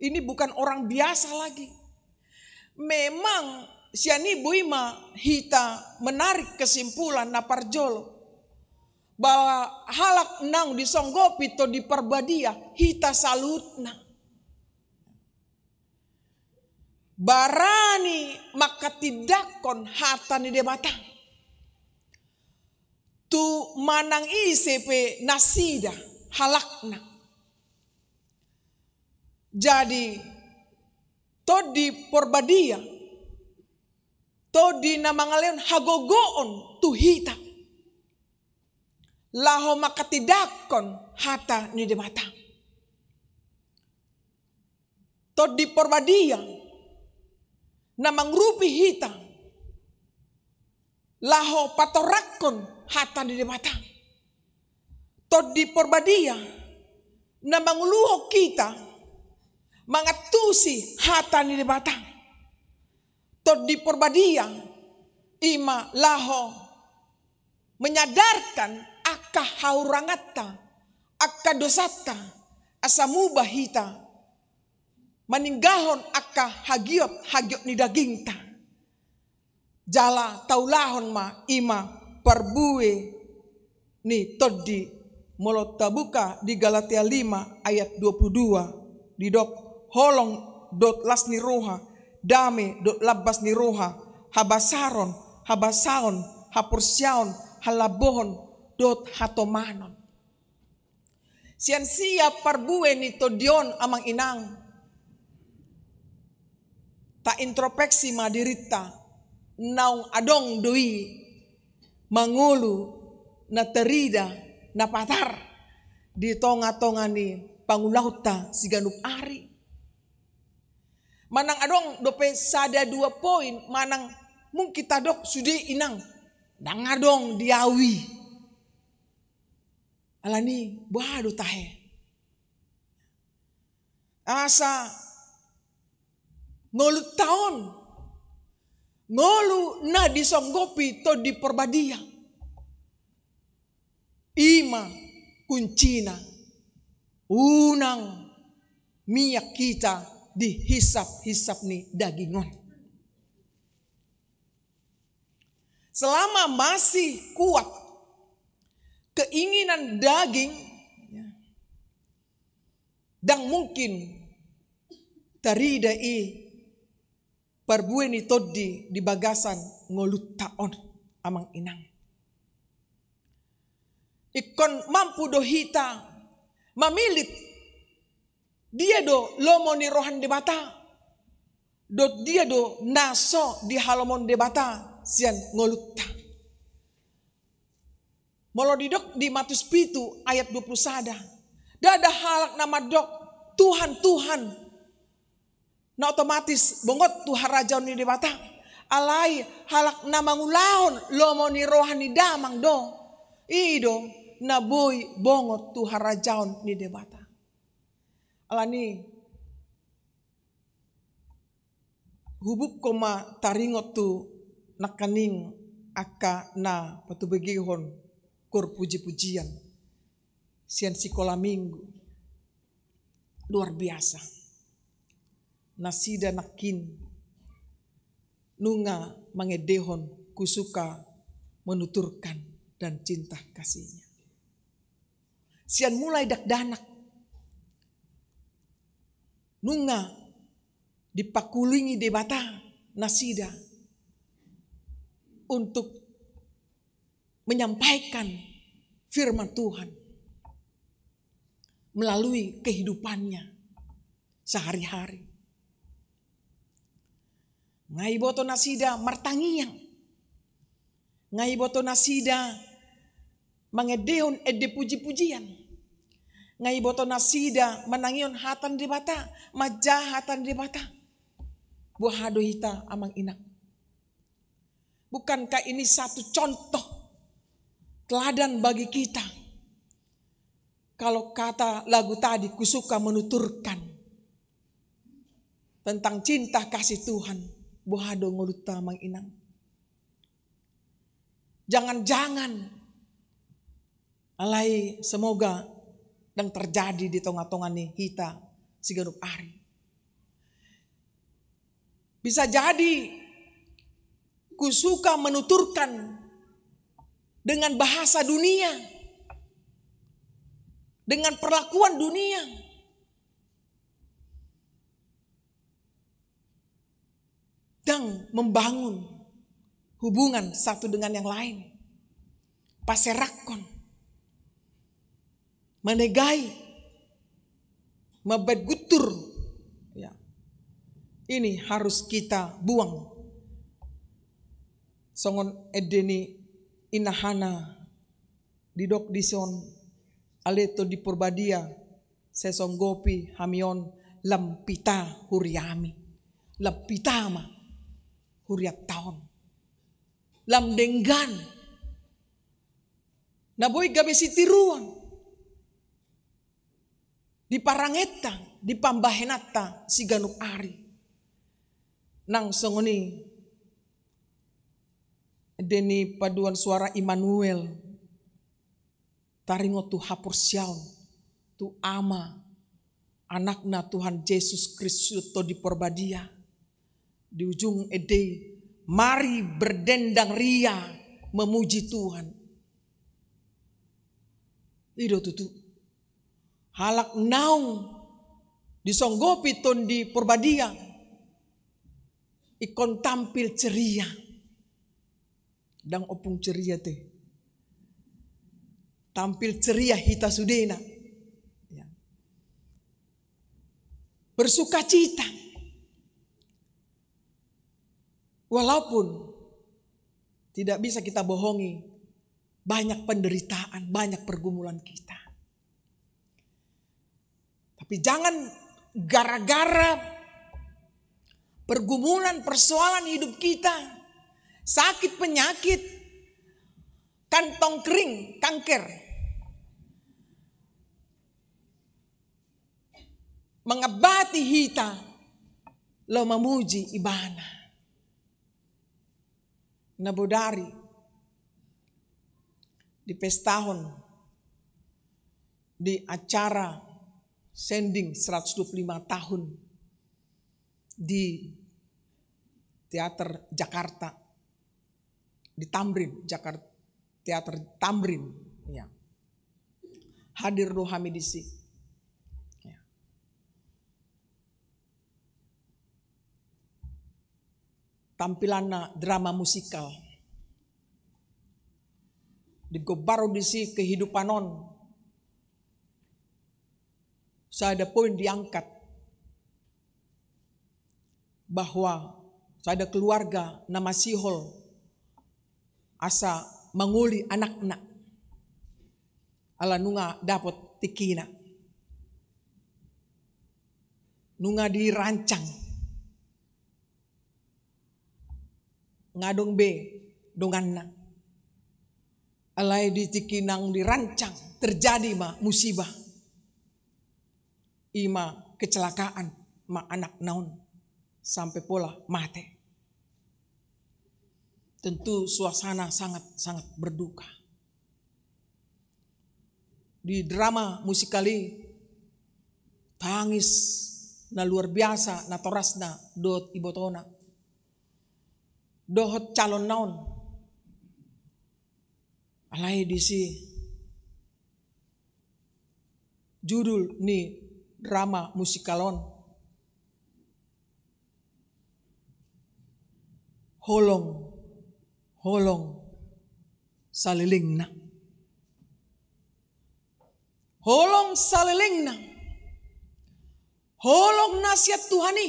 Ini bukan orang biasa lagi. Memang sian i boi ma hita menarik kesimpulan na parjolo, bahwa halak naung disonggopi Tondi Porbadia hita saluhutna. Barani mangkatindangkon hata ni Debata tu manang ise pe nasida halakna. Jadi, Tondi Porbadia, tondi na mangalehon hagogoon tu hita laho mangkatindangkon hata ni Debata. Tondi Porbadia na mangurupi hita laho patorangkon hata ni Debata. Tondi Porbadia na manguluhon hita mangantusi hata ni Debata. Tondi Porbadia, i ma laho menyadarkan angka hahuranganta, angka dosanta, asa muba hita maninggalhon angka hagiot-hagiot ni dagingta. Jala taulahon ma i ma parbue ni Tondi. Molo tabuka di Galatia lima ayat dua puluh dua, didok: Holong dohot las ni roha, dame dohot lambas ni roha, habasaron, habasaon, haporseaon, halambohon dohot hatomanon. Sian sia parbue ni Tondi on, amang inang? Taintrospeksi ma dirinta, naung adong do i mangolu na tarida na patar di tonga-tonga ni pangulaonta siganup ari? Manang adong dope sada dua poin, manang mungkin tadok sude, inang, ndang adong di au i. Alani boha do tahe? Asa ngolunta on, ngolu na disonggopi Tondi Porbadia, i ma kuncina, unang miak hita di hisap-hisap ni daging on. Selama masih kuat keinginan daging, ya, ndang mungkin tarida i parbue ni Tondi di bagasan ngolunta on, amang inang. Ingkon mampu do hita mamilit dia do lomo ni roha ni Debata, dohot dia do na so dihalomohon Debata sian ngolunta. Molo didok di Matius pitu ayat dua puluh sada, ndada halak na mandok: Tuhan, Tuhan, na otomatis bongot tu harajaon ni Debata. Alai halak na mangulahon lomo ni roha ni Damang do, i do na boi bongot tu harajaon ni Debata. Alani, hubungkon ma taringot tu nangkaning angka na patubegehon koor puji-pujian sian sikola minggu. Luar biasa. Nasida nangkin nunga mangendehon kusuka menuturkan dan cinta kasihnya. Sian mulai dakdanak, nunga dipangkulingi Debata nasida untuk menyampaikan firman Tuhan melalui kehidupannya sehari-hari. Nga iboto nasida martangiang, nga iboto nasida mangendehon ende puji-pujian, nga iboto nasida manangihon hata ni Debata, manjaha hata ni Debata. Boha do hita, amang inang? Bukankah ini satu contoh teladan bagi kita? Kalau kata lagu tadi, kusuka menuturkan tentang cinta kasih Tuhan, boha do ngolunta, amang inang? Jangan-jangan, alai semoga ndang terjadi di tonga-tonga ni hita siganup ari. Bisa jadi kusuka menuturkan dengan bahasa dunia, dengan perlakuan dunia. Ndang membangun hubungan satu dengan yang lain. Paserakkon, manegai, mambaen guntur. Ya. Ini harus kita buang. Songon ende ni inahana didok dison, ale Tondi Porbadia, sai songgopi hami on lam pita huriami. Lam pita ma hurianta on. Lam denggan na boi gabe sitiruon di parangenta, di pambahenanta siganup ari. Nang songon i Ende ni paduan suara Immanuel, taringot tu haporseaon tu Ama, Anakna Tuhan Jesus Kristus Tondi Porbadia. Di ujung ende i, mari berdendang ria memuji Tuhan. I do tutu. Halak naung disonggopi Tondi Porbadia ingkon tampil ceria. Ndang ompung ceria te. Tampil ceria hita sudena. Ya. Bersukacita. Walaupun tidak bisa kita bohongi, banyak penderitaan, banyak pergumulan kita. Tapi jangan gara-gara pergumulan, persoalan hidup kita, sakit, penyakit, kantong kering, kanker, mengabati hita laho mamuji Ibana. Na bodari dipestahon di acara sending seratus dua puluh lima tahun di Teater Jakarta, di Tamrin, Jakarta, Teater Tamrin, ya. Hadir do hami disi. Ya. Tampilanna drama musikal. Digombarhon disi kehidupan on. Sada poin diangkat bahwa sada keluarga na masihol asa mangoli anakna ala nunga dapot tingkina. Nunga dirancang. Nga adong be donganna. Alai di tingki naung dirancang, terjadi ma musibah. I ma kecelakaan ma anakna on sampe pola mate. Tentu suasana sangat-sangat berduka. Di drama musikal i, tangis na luar biasa natorasna dohot ibotona, dohot calonna on. Alai disi judul ni drama musikal on, Holong, Holong Salelengna. Holong salelengna. Holong na sian Tuhan i.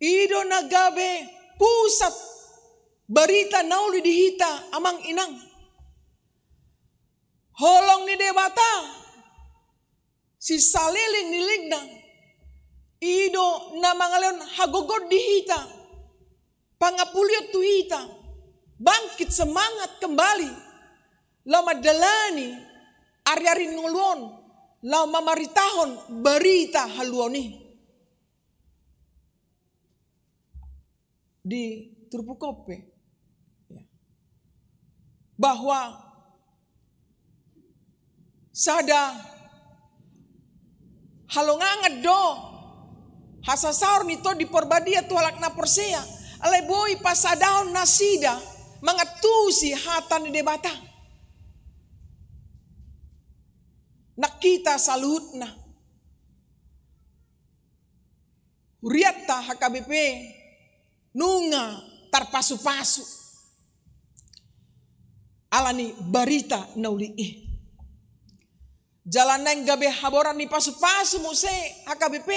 I do na gabe pusat barita na uli di hita, amang inang. Holong ni Debata sisaleleng ni lelengna, i do na mangalehon hagogoon di hita, pangampulion tu hita, bangkit semangat kembali laho mandalani ari-ari ni ngolu on, laho mamaritahon barita haluaon i. Di turpuk on pe, ya, bahwa sada halongangan do hasasaor ni Tondi Porbadia tu halak na porsea, alai boi pasadahon nasida mangantusi hata ni Debata. Nang hita saluhutna, hurianta H K B P nunga tarpasupasu ala ni barita na uli i. Jala naeng gabe haboran ni pasupasu muse H K B P,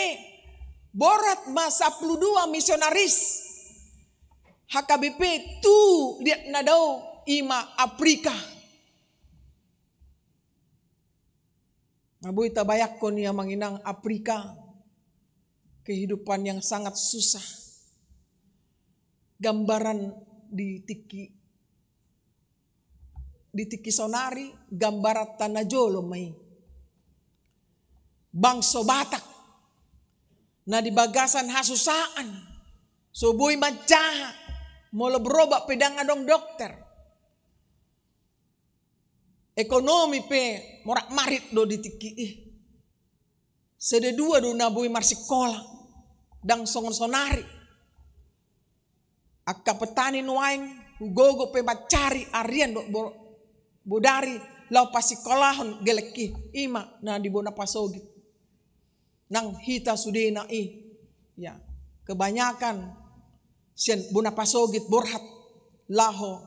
borat ma sampulu dua misionaris H K B P tu liat na dao, i ma Afrika. Na boi tabayangkon i, amang inang, Afrika, kehidupan yang sangat susah. Gambaran di tingki, di tingki saonari, gambaranta na jolo ma i. Bangso Batak na di bagasan hasusaan, so boi manjaha, Molo berobat pe ndang adong dokter. Ekonomi pe morak-marik do di tingki i. Sude dua do na boi marsikola, ndang songon saonari. Angka petani nuaeng hugogo pe mancari arian dohot bo-, bodari laho pasikolahon gelek i, i ma na di bona pasogit. Nang hita sudena i, ya, kebanyakan sian bona pasogit borhat laho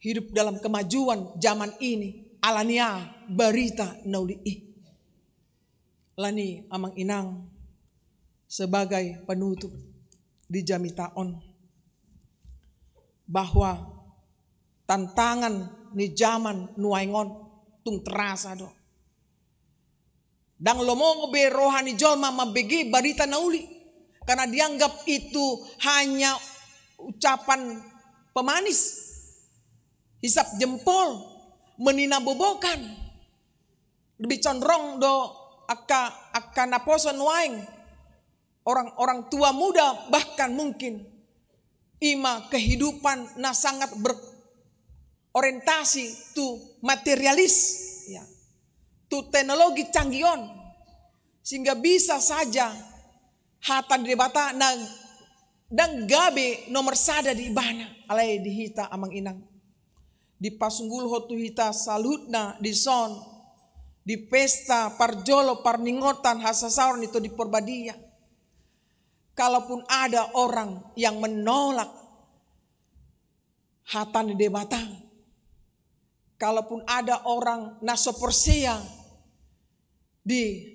hidup dalam kemajuan zaman ini, alani aha? Barita na uli i. Alani, amang inang, sebagai penutup di jamita on, bahwa tantangan ni zaman nuaeng on tung terasa do. Ndang lomo be roha ni jolma mambege barita na uli, karena dianggap itu hanya ucapan pemanis, hisap jempol, menina bobokan. Lebih condrong do angka, angka naposo nuaeng, orang-orang tua muda bahkan mungkin, i ma kehidupan na sangat berorientasi tu materialis, ya, tu teknologi canggih on, sehingga bisa saja hata ni Debata na ndang gabe nomor sada di ibana. Alai di hita, amang inang, dipasunggulhon tu hita saluhutna dison, di pesta parjolo parningotan hasasaor ni Tondi Porbadia, kalaupun ada orang yang menolak hata ni Debata, kalaupun ada orang na so porsea di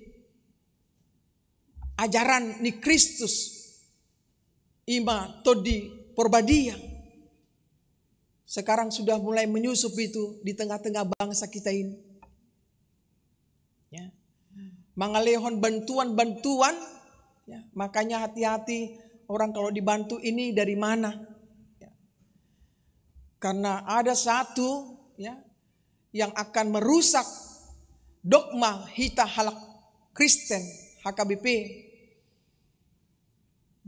ajaran ni Kristus, i ma Tondi Porbadia, sekarang sudah mulai menyusup itu di tengah-tengah bangsa kita ini. Ya. Mangalehon bantuan-bantuan, ya, makanya hati-hati orang kalau dibantu ini dari mana. Ya. Karena ada satu, ya, yang akan merusak dogma hita halak Kristen H K B P.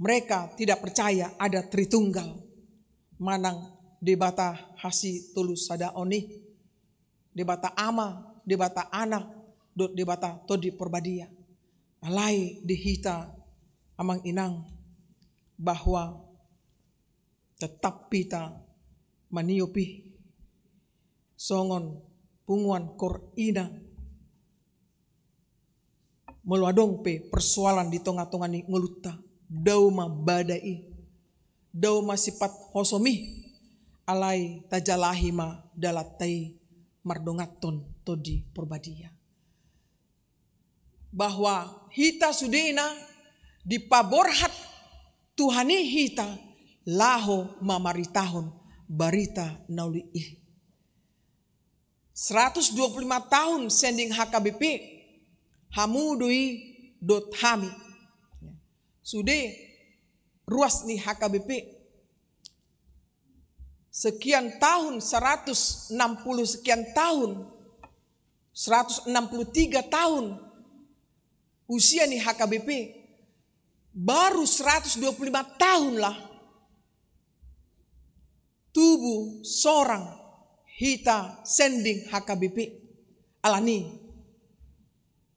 Mereka tidak percaya ada Tritunggal, manang Debata hasitolu sadaon i, Debata Ama, Debata Anak, dohot Debata Tondi Porbadia. Alai di hita, amang inang, bahwa tetap hita maniop i songon punguan kor ina. Molo adong pe persoalan di tonga-tonga ni ngolunta, dao ma bada i, dao ma sipat hosom i, alai tajalahi ma dalanta i mardonganhon Tondi Porbadia. Bahwa hita sudena dipaborhat Tuhan i hita laho mamaritahon barita na uli i. Seratus dua puluh lima tahun sending H K B P, hamu do i dohot hami. Sude ruas ni H K B P. Sekian tahun, seratus enam puluh sekian tahun, seratus enam puluh tiga tahun usia ni H K B P, baru seratus dua puluh lima tahun lah tubu sorang hita sending H K B P. Alani,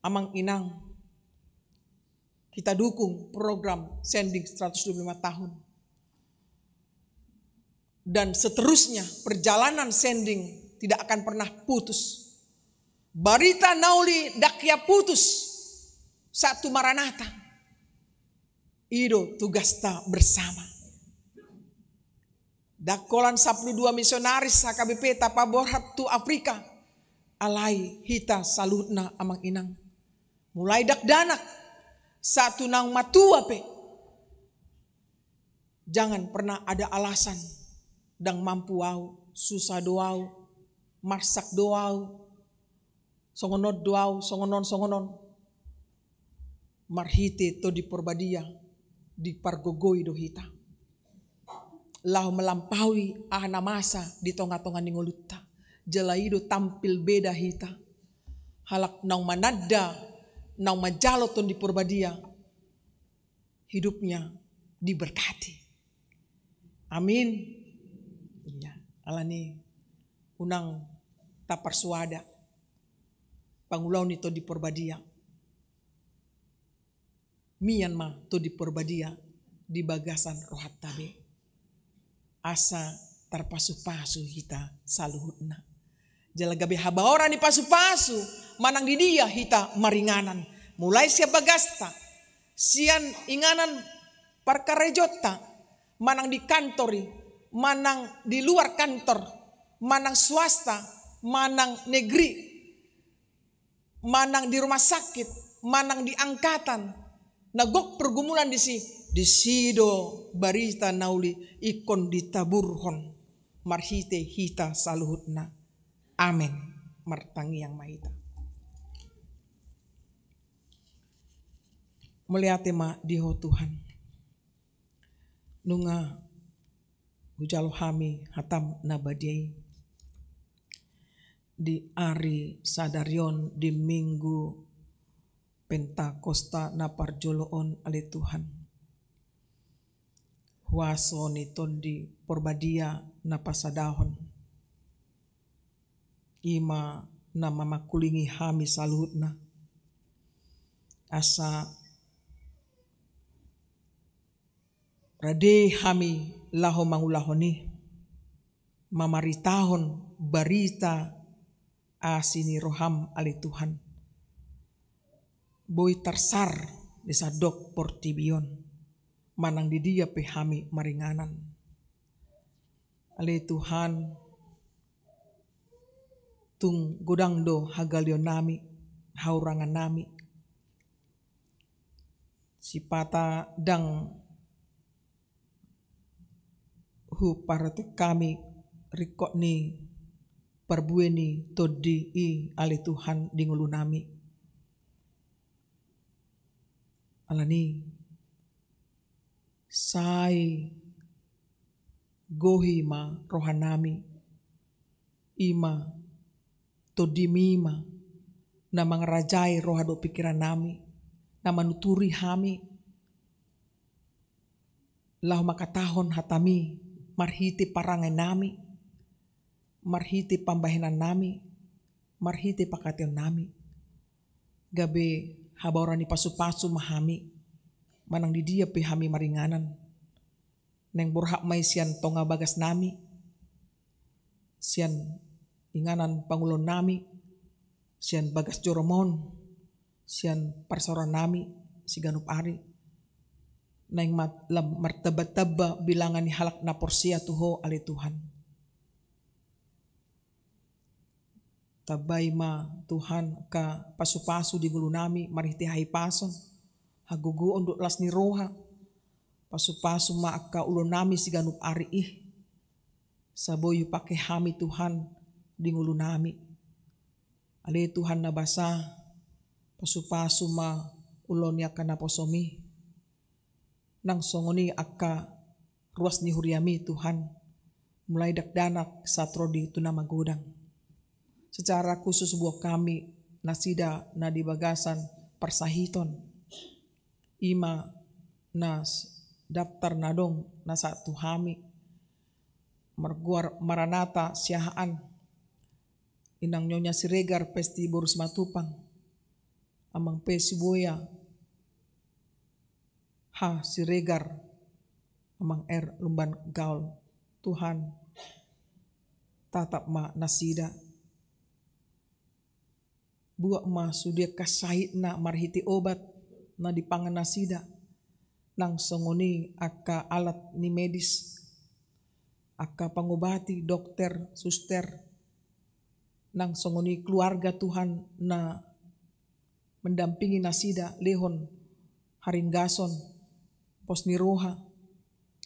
amang inang, kita dukung program sending seratus dua puluh lima tahun. Dan seterusnya perjalanan sending tidak akan pernah putus. Barita na uli ndang hea putus sahat tu Maranatha. I do tugasta bersama. Ndang holan sampulu dua misionaris H K B P tapaborhat tu Afrika. Alai hita saluhutna, amang inang, mulai dakdanak sahat tu naung matua pe, jangan pernah ada alasan, ndang mampu au, susah do au, marsak do au, songon on do au, songon on, songon on. Marhite Tondi Porbadia dipargogoi do hita laho melampaui aha na masa di tonga-tonga ni ngolunta. Jala i do tampil beda hita. Halak naung mananda, naung manjalo Tondi Porbadia, hidupnya diberkati. Amin. Ia, alani unang taparsuada pangulaon ni Tondi Porbadia. Mian ma Tondi Porbadia di bagasan rohanta be, asa tarpasupasu hita saluhutna. Jala gabe habaoran ni pasupasu manang di dia hita maringanan, mulai sian bagasta, sian inganan parkarejonta, manang di kantor i, manang di luar kantor, manang swasta, manang negeri, manang di rumah sakit, manang di angkatan, na gok pergumulan disi, disi do barita na uli ingkon ditaburhon marhite hita saluhutna. Amen. Martangiang ma hita. Mauliate ma di Ho Tuhan. Nunga hujalo hami hataM na badia i di ari sadari on, di Minggu Pentakosta na parjolo on, ale Tuhan. Huaso ni Tondi Porbadia na pasadahon, i ma na mamangkulingi hami saluhutna, asa rade hami laho mangulahon i, mamaritahon barita asi ni rohaM, ale Tuhan. Boi tarsar di sandok portibi on, manang di dia pe hami maringanan. Ale Tuhan, tung godang do hagaleonnami, hahurangannami. Sipata ndang huparrotek hami ringkot ni parbue ni Tondi i, ale Tuhan, di ngolunami. Alani i, sai gohi ma rohanami, i ma TondiMi ma na mangarajai roha dohot pingkirannami, na manuturi hami laho mangkatahon hataMi marhite parangainami, marhite pambahenannami, marhite pangkataionami. Gabe habaoran ni pasupasu ma hami, manang di dia pe hami maringanan. Naeng borhat ma i sian tonga bagasnami, sian inganan pangulaonnami, sian bagas joroM on, sian parsaorannami siganup ari. Naeng ma lam martambatamba bilangan ni halak na porsea tu Ho, ale Tuhan. Tambai ma Tuhan angka pasupasu di ngolunami marhite hahipason, hagogoon dohot las ni roha. Pasupasu ma angka ulaonnami siganup ari i, asa boi hupake hami Tuhan di ngolunami. Ale Tuhan na basa, pasupasu ma ulaon ni angka naposoMi. Nang songon i angka ruas ni huriaMi Tuhan, mulai dakdanak sahat ro di tu na magodang. Secara khusus buat hami nasida na di bagasan parsahiton, i ma na s-, daftar na adong na sahat tu hami, margoar Maranatha Siahaan, Inang Nyonya Siregar Pesti boru Simatupang, Amang P Sibuea, H Siregar, Amang R Lumban Gaol. Tuhan, tatap ma nasida. Buat ma sude angka sahitna marhite obat na dipangan nasida, nang songon i angka alat ni medis, angka pangobati, dokter, suster, nang songon i keluarga Tuhan na mendampingi nasida, lehon haringgason, pos ni roha,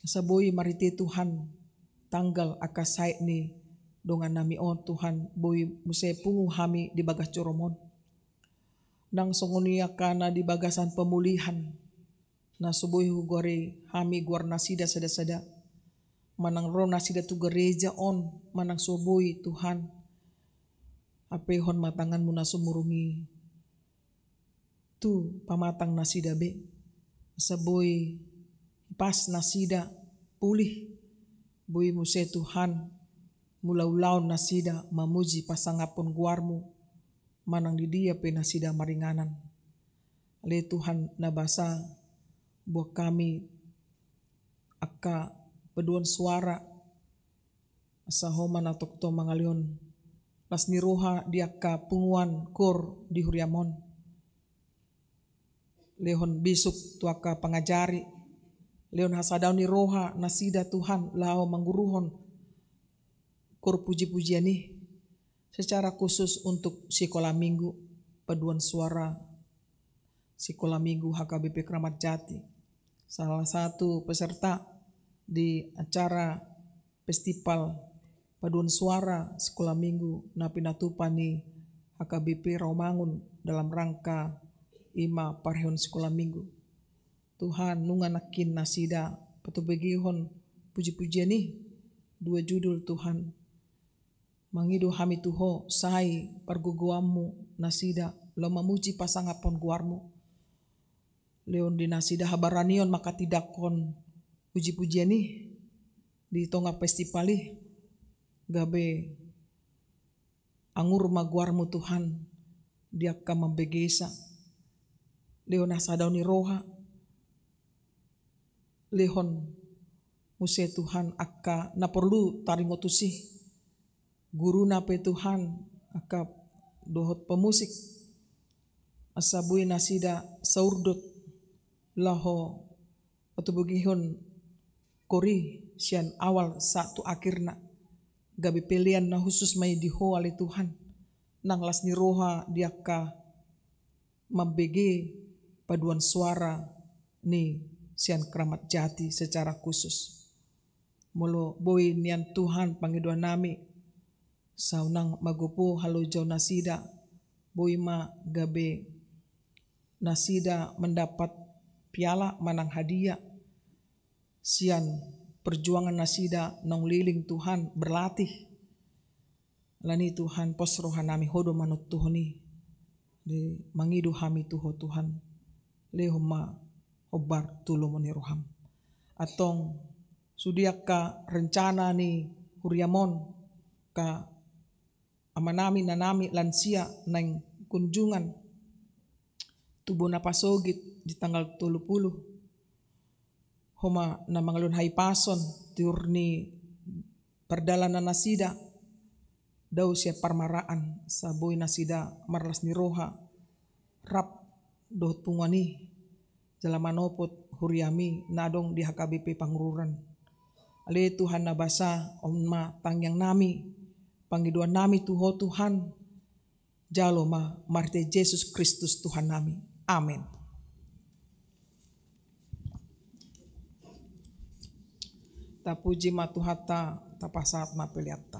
asa boi marhite Tuhan tanggal angka sahit ni dongannami on, Tuhan, boi muse pungu hami di bagas joroM on. Nang songon i angka na di bagasan pemulihan, na so boi hugoari hami goar nasida sada-sada, manang ro nasida tu gereja on, manang so boi, Tuhan, hapehon ma tanganMu na sumurung i tu pamatang nasida be, asa boi pas nasida pulih, Boi muse Tuhan, mangulahon nasida mamuji pasangaphon goarMu, manang di dia pe nasida maringanan. Ale Tuhan na basa, boan hami angka paduan suara, asa Ho ma na tongtong mangalehon las ni roha di angka punguan koor di huriaM on. Lehon bisuk tu angka pangajari, lehon hasadaon ni roha nasida Tuhan laho manguruhon koor puji-pujian i, secara khusus untuk sikola minggu, paduan suara sikola minggu H K B P Kramat Jati. Salah satu peserta di acara festival paduan suara sikola minggu na pinatupa ni H K B P Rawamangun dalam rangka i ma parheon sikola minggu. Tuhan, nunga nangkin nasida patobegehon puji-pujian i, dua judul Tuhan. Mangido hami tu Ho, sai pargogoanMu nasida laho mamuji pasangaphon goarMu. Lehon di nasida habaranion manghatindanghon puji-pujian i di tonga festival i, gabe angur ma goarMu Tuhan di angka mambegesa. Lehon hasadaon ni roha, lehon muse Tuhan angka na porlu taringot tusi. Guruna pe Tuhan, angka dohot pemusik, asa boi nasida saurdot laho patobegehon koor i sian awal sahat tu akhirna. Gabe pelean na khusus ma i di Ho ale Tuhan, nang las ni roha di angka mambege paduan suara ni sian Kramat Jati secara khusus. Molo boi nian Tuhan pangidoan nami, sai unang magopo halojaon nasida, boi ma gabe nasida mendapat piala manang hadiah sian perjuangan nasida naung leleng Tuhan berlatih. Alani Tuhan, pos roha nami Ho do manontuhon i. Jadi mangido hami tu Ho Tuhan, lehon ma hombar tu lomo ni rohaM. Antong sude angka rencana ni huriaM on, angka amanami, inanami, lansia naeng kunjungan tu Bona Pasogit di tanggal tolu pulu. Ho ma na mangalehon hahipason tiur ni pardalanan nasida dao sian parmaraan, asa boi nasida marlas ni roha rap dohot punguan i jala manopot huriaMi na adong di H K B P Pangururan. Ale Tuhan na basa, on ma tangiang nami, pangidoan nami tu Ho Tuhan, jalo ma marhite Jesus Kristus Tuhan nami. Amen. Tapuji ma Tuhanta, tapasahat ma peleanta.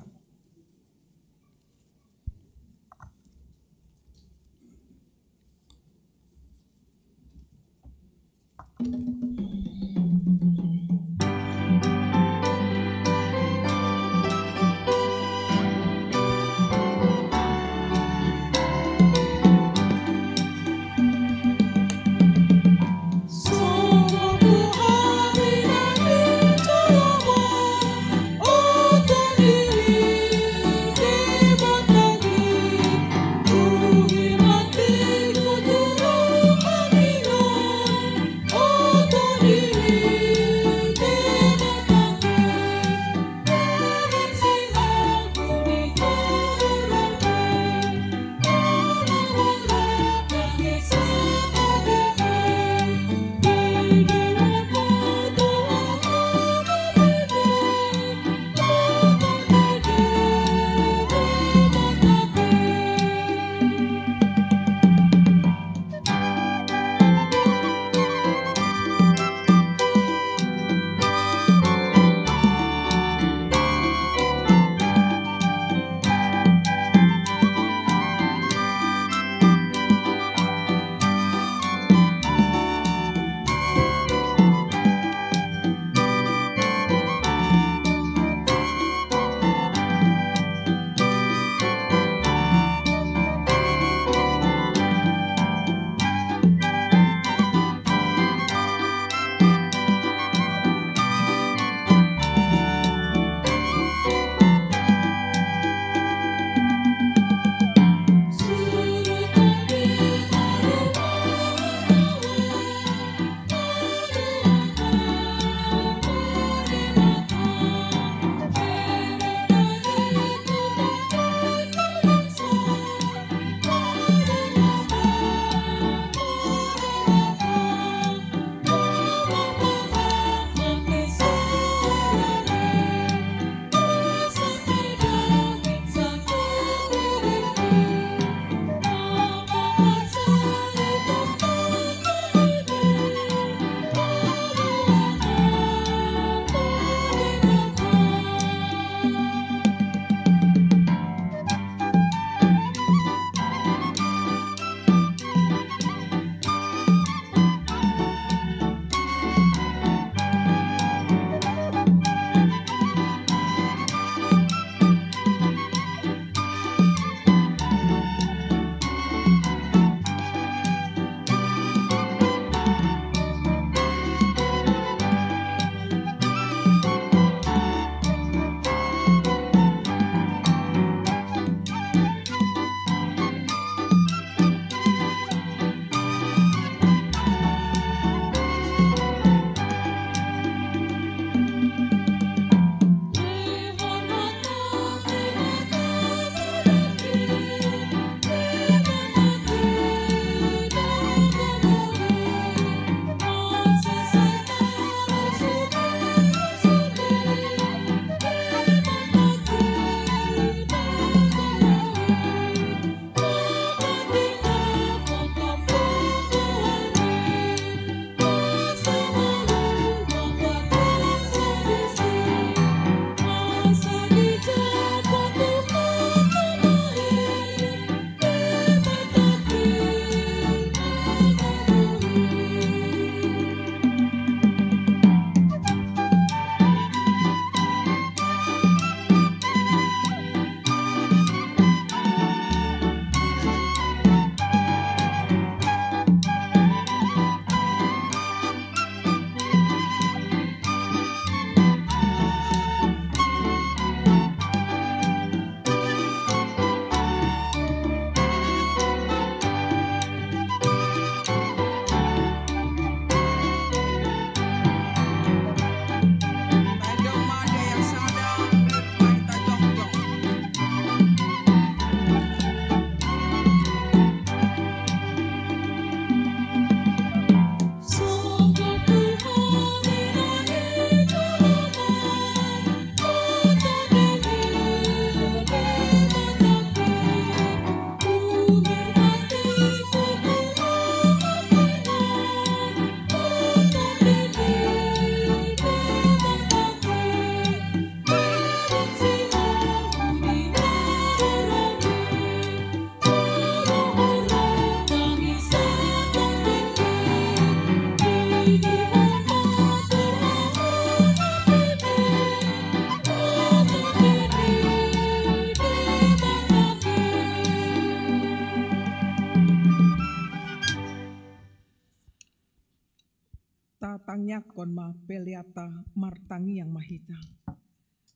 Tatangiangkon ma peleanta, martangiang ma hita.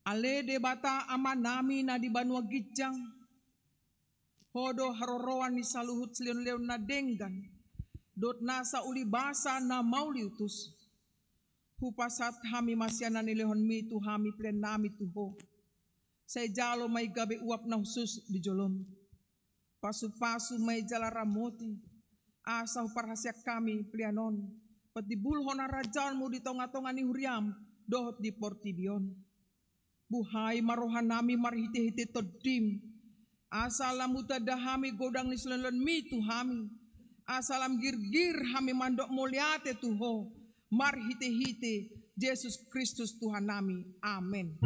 Ale Debata Amanami na di banua ginjang, Ho do haroroan ni saluhut silehonlehon na denggan dohot nasa ulibasa na mauliutus. Hupasahat hami ma sian na nilehonmi tu hami peleannami tu Ho. Sai jalo ma i gabe uap na hushus di jolom. Pasupasu ma i jala ramoti, asa huparhaseang hami pelean on, patimbulhon harajaonmu di tongatonga ni huriam dohot di portibi on. Buhai ma rohanami marhitehite Tondim, asa lam hutanda hami godang ni silehonlehonmi tu hami, asa lam girgir hami mandok mauliate tu Ho, marhitehite Jesus Kristus Tuhannami. Amen.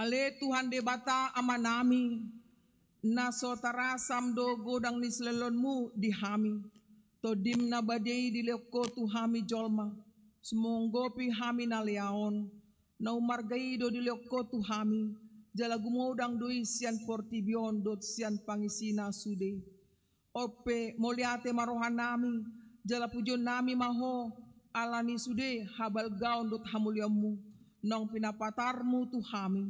Ale Tuhan Debata Amanami, na so tarasam do godang ni silehonlehonmu di hami. Tondim na badia i dilehon Ho tu hami jolma, sumonggopi hami na lea on. Na umarga i do dilehon Ho tu hami, jala gumodang do i sian portibi on dohot sian pangisina sude. On pe mauliate ma rohanami, jala pujionnami ma Ho, ala ni sude habalgaon dohot hamuliaonmu, naung pinapatarmu tu hami.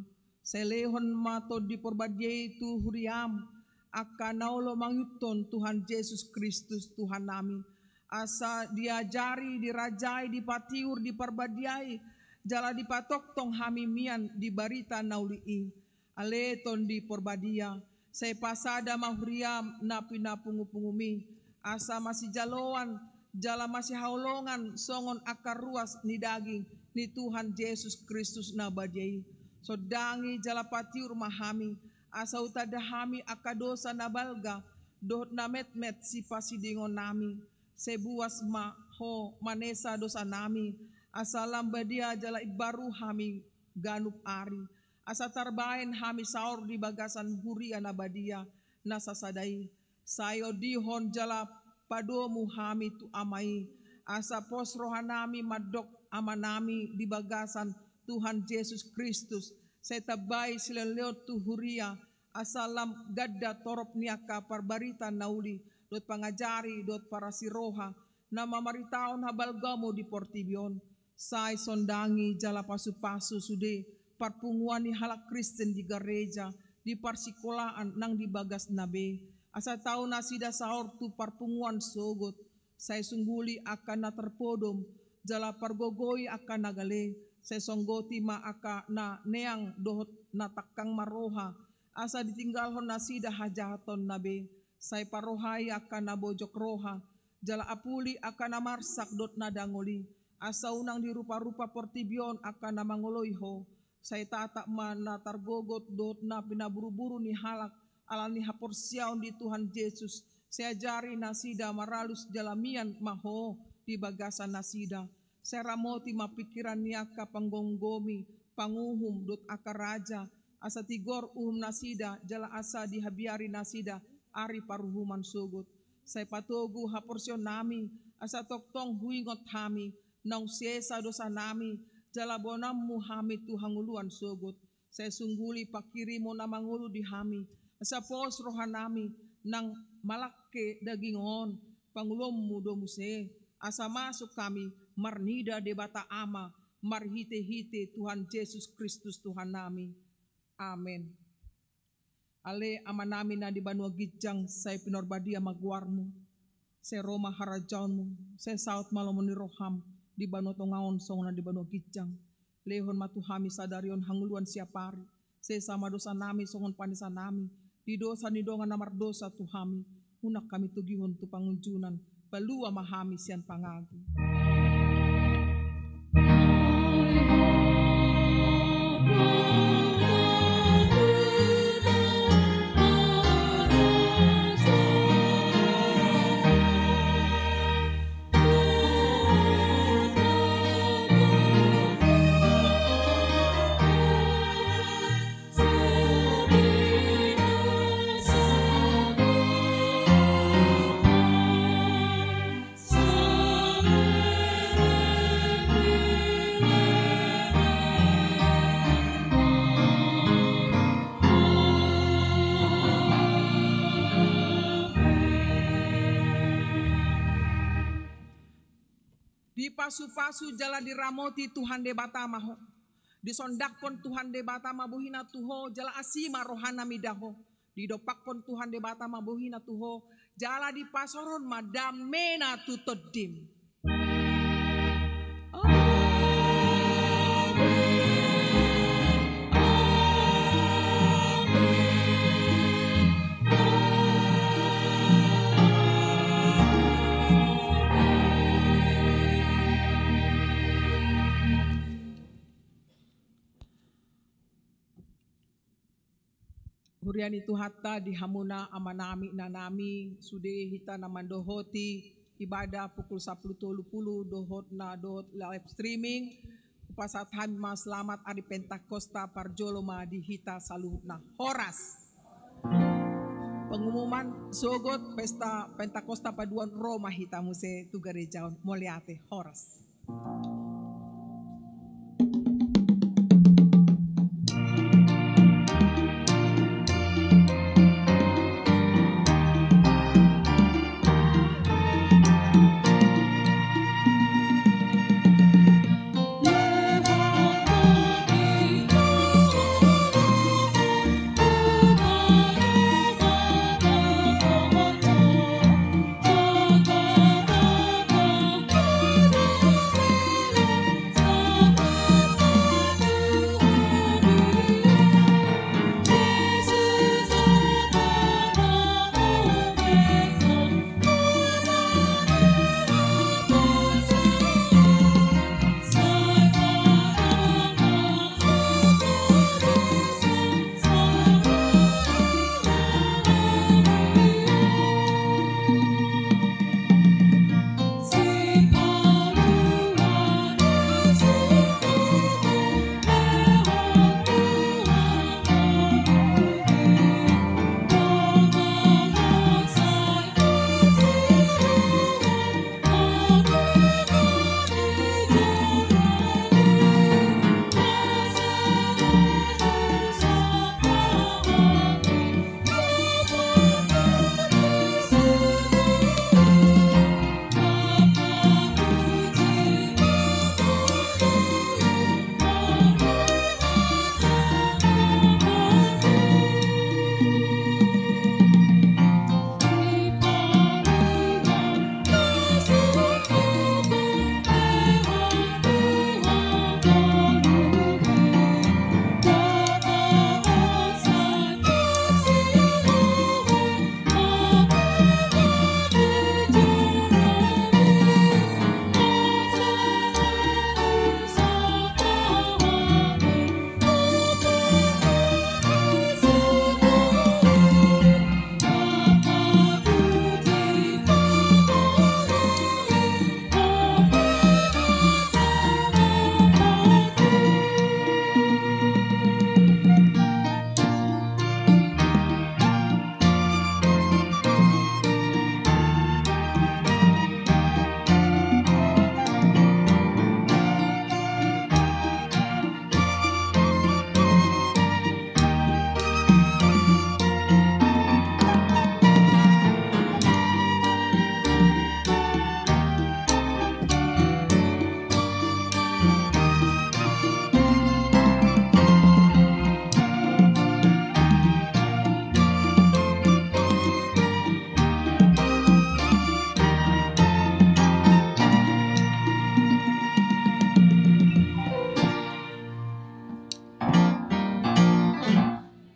Sai lehon ma Tondi Porbadia i tu huriam, angka na olo mangihuthon Tuhan Jesus Kristus Tuhannami. Asa diajari, dirajai, dipatiur, diparbadiai, jala dipatongtong hami mian di barita na uli i. Ale Tondi Porbadia, sai pasada ma huriam na pinapungupunguMi, asa masijaloan, jala masihaholongan songon angka ruas ni daging ni Tuhan Jesus Kristus na badia i. Sondangi jala patiur ma hami, asa hutanda hami angka dosa na balga, dohot na metmet sipasidingonami. Sai buas ma Ho manesa dosanami, asa lam badia jala imbaru hami ganup ari. Asa tarbaen hami saor di bagasan huria na badia, na sasada i. Sai ondihon jala padomu hami tu Ama i, asa pos rohanami mandok Amanami di bagasan Tuhan Jesus Kristus, sai tambai silehonlehon tu huria, asa lam ganda torop ni angka parbarita na uli, dohot pangajari, dohot parasiroha, na mamaritahon habalgaonmu di portibi on. Sai sondangi jala pasupasu sude parpunguan ni halak Kristen di gareja, di parsikolaan nang di bagasna be. Asa tau nasida saor tu parpunguan sogot. Sai sungguli angka na tarpodom, jala pargogoi angka na gale. Sai songgoti ma angka na neang dohot na tangkang marroha, asa ditinggalhon nasida hajahatonna be. Sai parrohai angka na bojok roha, jala apuli angka na marsak dohot na dangol i, asa unang diruparupa portibi on angka na mangoloi Ho. Sai tatap ma na targogot dohot na pinaburuburu ni halak ala ni haporseaon di Tuhan Jesus. Sai ajari nasida maralus jala mian ma Ho di bagasan nasida. Sai ramoti ma pingkiran ni angka panggomgomi, panguhum dohot angka raja, asa tigor uhum nasida jala asa dihabiari nasida ari paruhuman sogot. Sai patogu haporseaonnami, asa tongtong huingot hami, naung sesa dosanami, jala boanonmu hami tu hangoluan sogot. Sai sungguli pangkirimon na mangolu di hami, asa pos rohanami, nang malangke daging on, pangoluonmu do muse, asa masuk hami marnida Debata Ama, marhitehite Tuhan Jesus Kristus Tuhannami. Amen. Ale Amanami na di banua ginjang, sai pinorbadia ma goarmu, sai ro ma harajaonmu, sai saut ma lomo ni roham di banua tonga on songon na di banua ginjang. Lehon ma tu hami sadari on hangoluan siapari. Sesa ma dosanami songon panesanami di dosa ni dongan na mardosa tu hami. Unang hami togihon tu pangunjunan, palua ma hami sian pangago. Dipasupasu jala diramoti Tuhan Debata ma ho. Disondanghon Tuhan Debata ma bohina tu ho, jala asi ma rohana mida ho. Didompakhon Tuhan Debata ma bohina tu ho, jala dipasaorhon ma damena tu tondim. Huria ni Tuhanta, di hamuna amanami, inanami, sude hita na mandohoti ibadah pukul sampulu tolu pulu dohot na dohot live streaming. Hupasahat hami ma selamat ari Pentakosta parjolo ma di hita saluhutna. Horas. Pengumuman sogot pesta Pentakosta paduahon, ro ma hita muse tu gareja on. Mauliate, horas.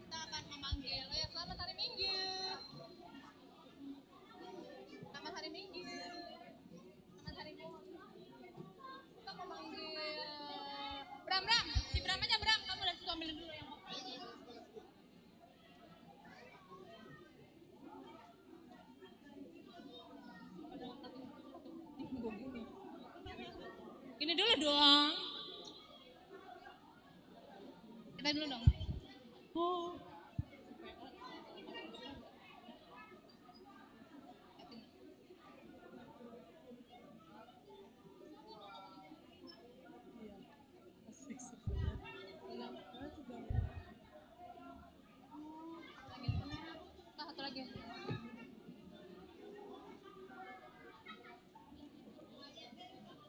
Kita akan memanggil, oh ya, selamat hari Minggu. Selamat hari Minggu. Selamat hari Minggu. Kita memanggil Bram, Bram. Si Bram aja, Bram. Kamu dari situ ambilin dulu yang mau. Ini dulu dong. Kita dulu dong. Oh. Nah, satu lagi.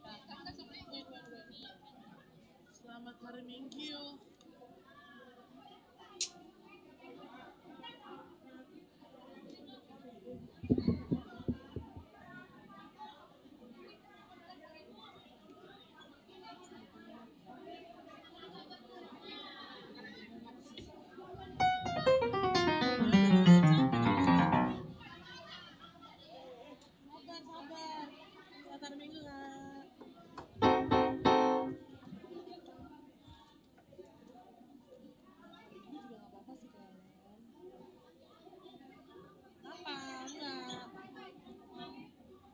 Nah, sekarang kita Hari Minggu. Sabar, sabar. Sabar Minggu, Kak. Ini juga nggak apa-apa sih, Kak. Kenapa? Enggak.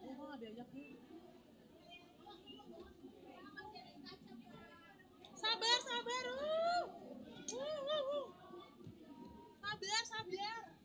Gue kok nggak diajak nih. Sabar, sabar. Uh. Uh, uh, uh. Sabar, sabar.